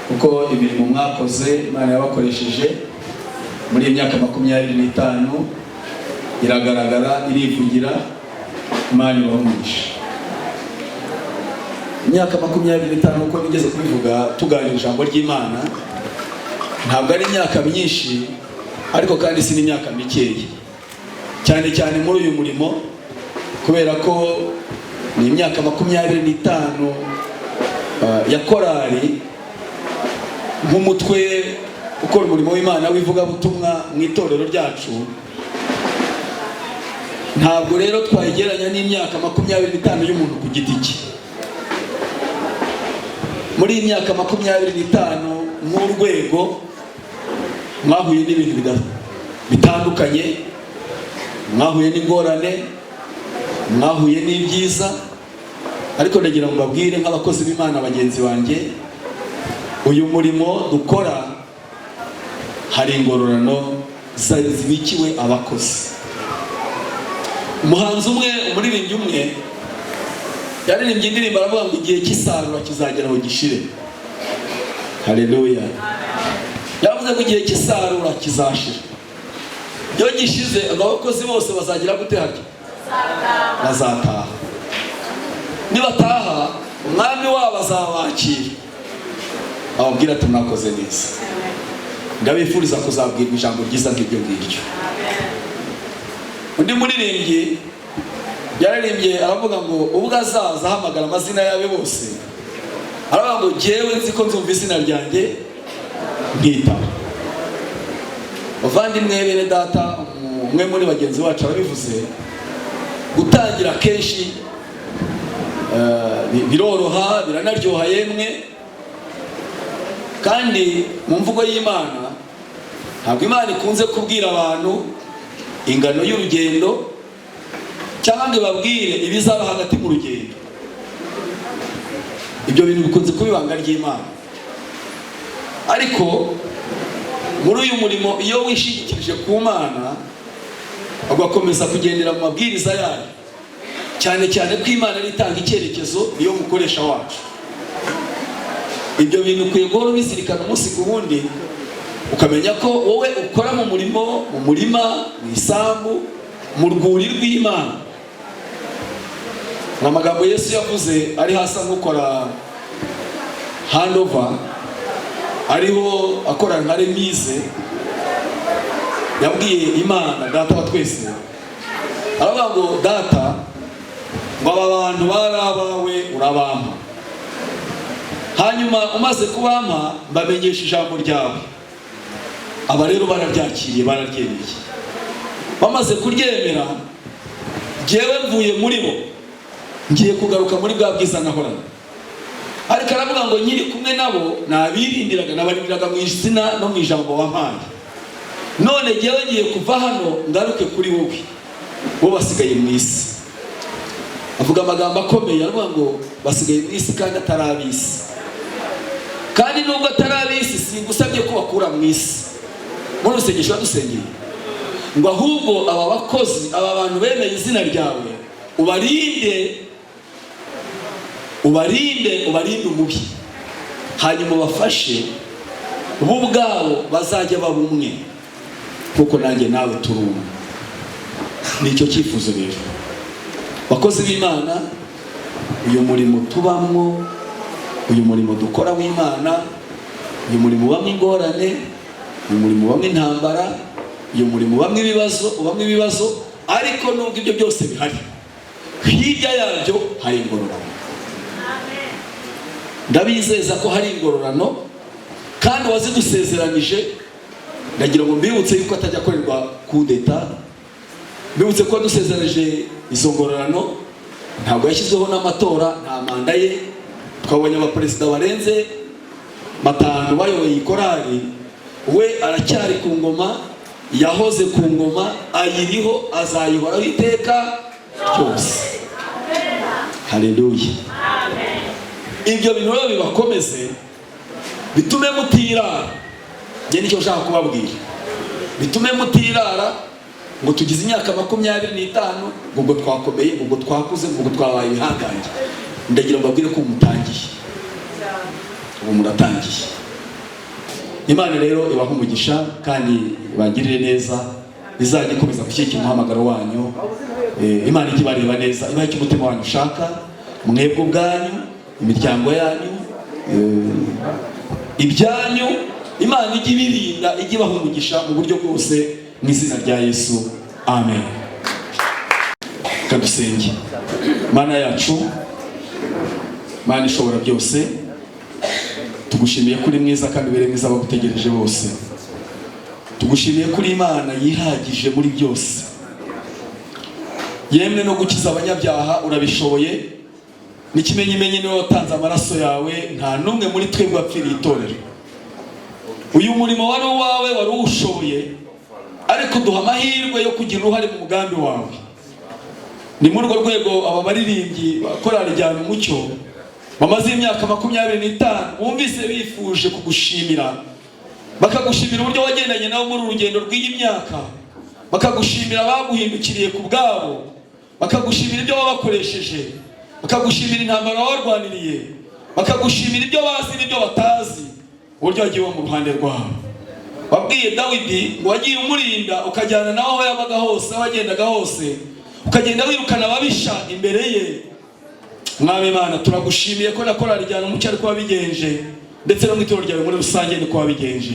Speaker 2: kuko imirimo mwakoze Imana yabakoresheje muri iyi myaka 25 iragaragara, irivugira. Imana ibahe umugisha. Imyaka 25, uko nigeze kubivuga tuganira ijambo ry'Imana, ntabwo ari imyaka myinshi, ariko kandi si n'imyaka mikeya, cyane cyane muri uyu murimo, kubera ko ni imyaka 25 ya korali nk'umutwe ukora umurimo w'Imana w'ivugabutumwa mu itorero ryacu. Ntabwo rero twayigereranya n'imyaka 25 y'umuntu ku giti cye. Muri iyi myaka 25 nk'urwego mwahuye n'ibintu bitandukanye, Mwahuye n'ingorane, mwahuye n'ibyiza, ariko ndagira ngo mbabwire nk'abakozi b'Imana bagenzi banjye, uyu murimo dukora hari ingororano zibikiwe abakozi. Umuhanzi umwe, umuririmbyi umwe yaririmbye indirimbo, aravuga ngo igihe cy'isarura kizagera aho gishire. Haleluya! Yavuze ngo igihe cy'isarura kizashira. Iyo gishize, ngo abakozi bose bazagira gute? Harya bazataha. Nibataha, umwami wabo azabakira, ababwira ati: "Mwakoze neza." Ndabifuriza kuzabwirwa ijambo ryiza nk'iryo ngiryo. Undi muririmbyi yararimbye, aravuga ngo ubwo azaza ahamagara amazina y'abe bose, aravuga ngo jyewe nzi ko nzumva izina ryanjye nkitaba. Bavandimwe, bene data, umwe muri bagenzi bacu arabivuze, gutangira kenshi biroroha, biranaryoha yemwe. Kandi mu mvugo y'Imana, ntabwo Imana ikunze kubwira abantu ingano y'urugendo cyangwa ngo ibabwire ibizaba hagati mu rugendo. Ibyo bintu bikunze kuba ibanga ry'Imana. Ariko muri uyu murimo, iyo wishingikirije ku Mana, ugakomeza kugendera mu mabwiriza yayo, cyane cyane ko Imana ari itanga icyerekezo, niyo mukoresha wacu. Ibyo bintu ukwiye guhora ubizirikana umunsi ku wundi, ukamenya ko wowe ukora mu murimo, mu murima, mu isambu, mu rwuri rw'Imana. Ni amagambo Yesu yavuze ari hasi nk'ukora handover, ariho akora nka remise. Yabwiye Imana Data wa twese, aravuga ngo: "Data," ngo, "aba bantu bari abawe, urabampa. Hanyuma umaze kubampa, mbamenyesha ijambo ryawe. Aba rero bararyakiriye, bararyemeye. Bamaze kuryemera, jyewe mvuye muri bo, ngiye kugaruka muri bwa bwiza nahorana." Ariko aravuga ngo: "Nkiri kumwe nabo nabirindiraga, nabarindiraga mu izina no mu ijambo wampaye. None jyewe ngiye kuva hano ngaruke kuri wowe, bo basigaye mu isi." Avuga amagambo akomeye, aravuga ngo basigaye mu isi kandi atari ab'isi. "Kandi nubwo atari ab'isi, singusabye ko bakura mu isi." Muri rusengesho badusengeye ngo: "Ahubwo aba bakozi, aba bantu bemeye izina ryawe, ubarinde, ubarinde, ubarinde umubi, hanyuma ubafashe, bo ubwabo bazajya baba umwe kuko nanjye nawe turi umwe." Ni icyo cyifuzo rero, bakozi b'Imana. Uyu murimo tubamwo, uyu murimo dukora w'Imana, uyu murimo ubamo ingorane, uyu murimo ubamo intambara, uyu murimo ubamo ibibazo, ubamo ibibazo. Ariko nubwo ibyo byose bihari, hirya yabyo hari ingororano. Ndabizeza ko hari ingororano, kandi uwazidusezeranije, ndagira ngo mbibutse yuko atajya akorerwa kudeta. Mbibutse ko wadusezeranije izo ngororano ntabwo yashyizweho n'amatora, nta manda ye. Twabonye abaperezida barenze batanu bayoboye iyi korali. We aracyari ku ngoma, yahoze ku ngoma, ayiriho, azayihoraho iteka ryose. Haleluya! Ibyo bintu rero bibakomeze, bitume mutirara. Njye nicyo nshaka kubabwira: bitume mutirara ngo tugize imyaka 25, ngo ubwo twakomeye, ngo ubwo twakuze, ngo ubwo twabaye ibihangange. Ndagira ngo mbabwire ko ubu mutangiye, ubu muratangiye. Imana rero ibaha umugisha kandi ibagirire neza, izajya ikomeza gushyigikira umuhamagaro wanyu. Imana ijye ibareba neza, ibahe icyo umutima wanyu ushaka, mwebwe ubwanyu, imiryango yanyu, ibyanyu. Imana ijye ibirinda, ijye ibaha umugisha mu buryo bwose, mu izina rya Yesu, amen. Reka dusenge. Mana yacu, Mana ishobora byose, tugushimiye ko uri mwiza kandi ubereye mwiza abagutegereje bose. Tugushimiye ko uri Imana yihagije muri byose, yemwe no gukiza abanyabyaha urabishoboye. N'ikimenyimenyi niwe watanze amaraso yawe, nta n'umwe muri twebwe wapfiriye itorero. Uyu murimo wari uwawe, wari uwushoboye, ariko Ariko uduha amahirwe yo kugira uruhare mu mugambi wawe. Ni muri urwo rwego aba baririmbyi ba korali Jyana Umucyo bamaze imyaka 25 bumvise bifuje kugushimira, bakagushimira uburyo wagendanye nabo muri uru rugendo rw'iyi myaka, bakagushimira abaguhindukiriye ku bwabo, bakagushimira ibyo wabakoresheje, bakagushimira intambara wabarwaniriye, bakagushimira ibyo bazi n'ibyo batazi, uburyo wagiye uba mu ruhande rwabo. Wabwiye Dawidi ngo wagiye umurinda, ukajyana nawe aho yabaga hose, aho yagendaga hose, ukagenda wirukana ababisha imbere ye. Mwami Imana, turagushimiye ko na korali Jyana Umucyo ariko wabigenje, ndetse no mu itorero ryawe muri rusange niko wabigenje.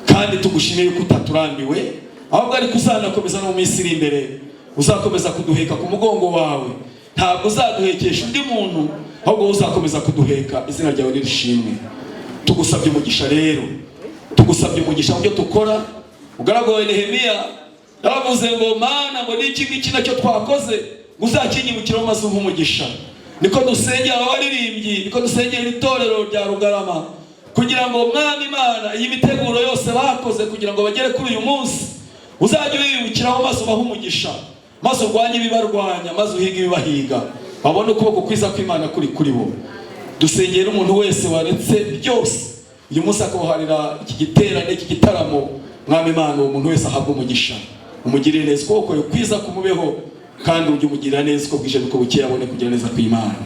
Speaker 2: Kandi tugushimiye yuko utaturambiwe, ahubwo ariko uzanakomeza no mu minsi iri imbere, uzakomeza kuduheka ku mugongo wawe. Ntabwo uzaduhekesha undi muntu, ahubwo uzakomeza kuduheka. Izina ryawe nirishimwe. Tugusabye umugisha rero, tugusabye umugisha mu byo dukora. Umugaragu wawe Nehemiya yaravuze ngo: "Mana, ngo n'iki ngiki nacyo twakoze ngo uzakinyibukiraho maze umpe umugisha." Niko dusengera aba baririmbyi, niko dusengera itorero rya Rugarama, kugira ngo, Mwami Imana, iyi miteguro yose bakoze kugira ngo bagere kuri uyu munsi, uzajye ubibukiraho maze ubahe umugisha, maze urwanye ibibarwanya, maze uhige ibibahiga, babone ukuboko kwiza kw'Imana kuri kuri bo. Dusengera umuntu wese waretse byose uyu munsi akawuharira iki giterane, iki gitaramo. Mwami Imana, uwo muntu wese ahabwa umugisha, umugirire neza, ukuboko kwawe kwiza kumubeho, kandi ujye umugirira neza uko bwije n'uko bukeye, abone kugira neza kw'Imana.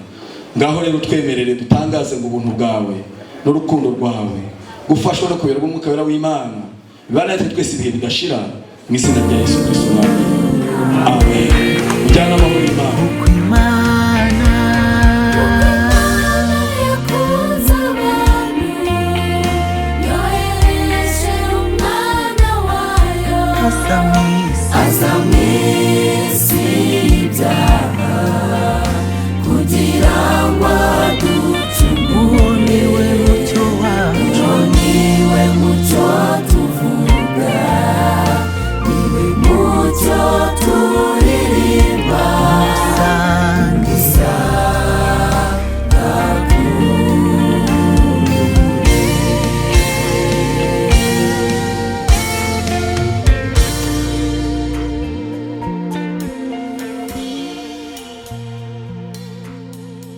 Speaker 2: Ngaho rero twemerere dutangaze ngo ubuntu bwawe n'urukundo rwawe, gufashwa no kuyoborwa n'Umwuka Wera w'Imana, bibane natwe twese ibihe bidashira, mu izina rya Yesu Kristo Umwami, amen. Ujyane amahoro y'Imana.
Speaker 4: Imana
Speaker 3: Yakunze abantu, yohereje umwana wayo.
Speaker 4: Kasami.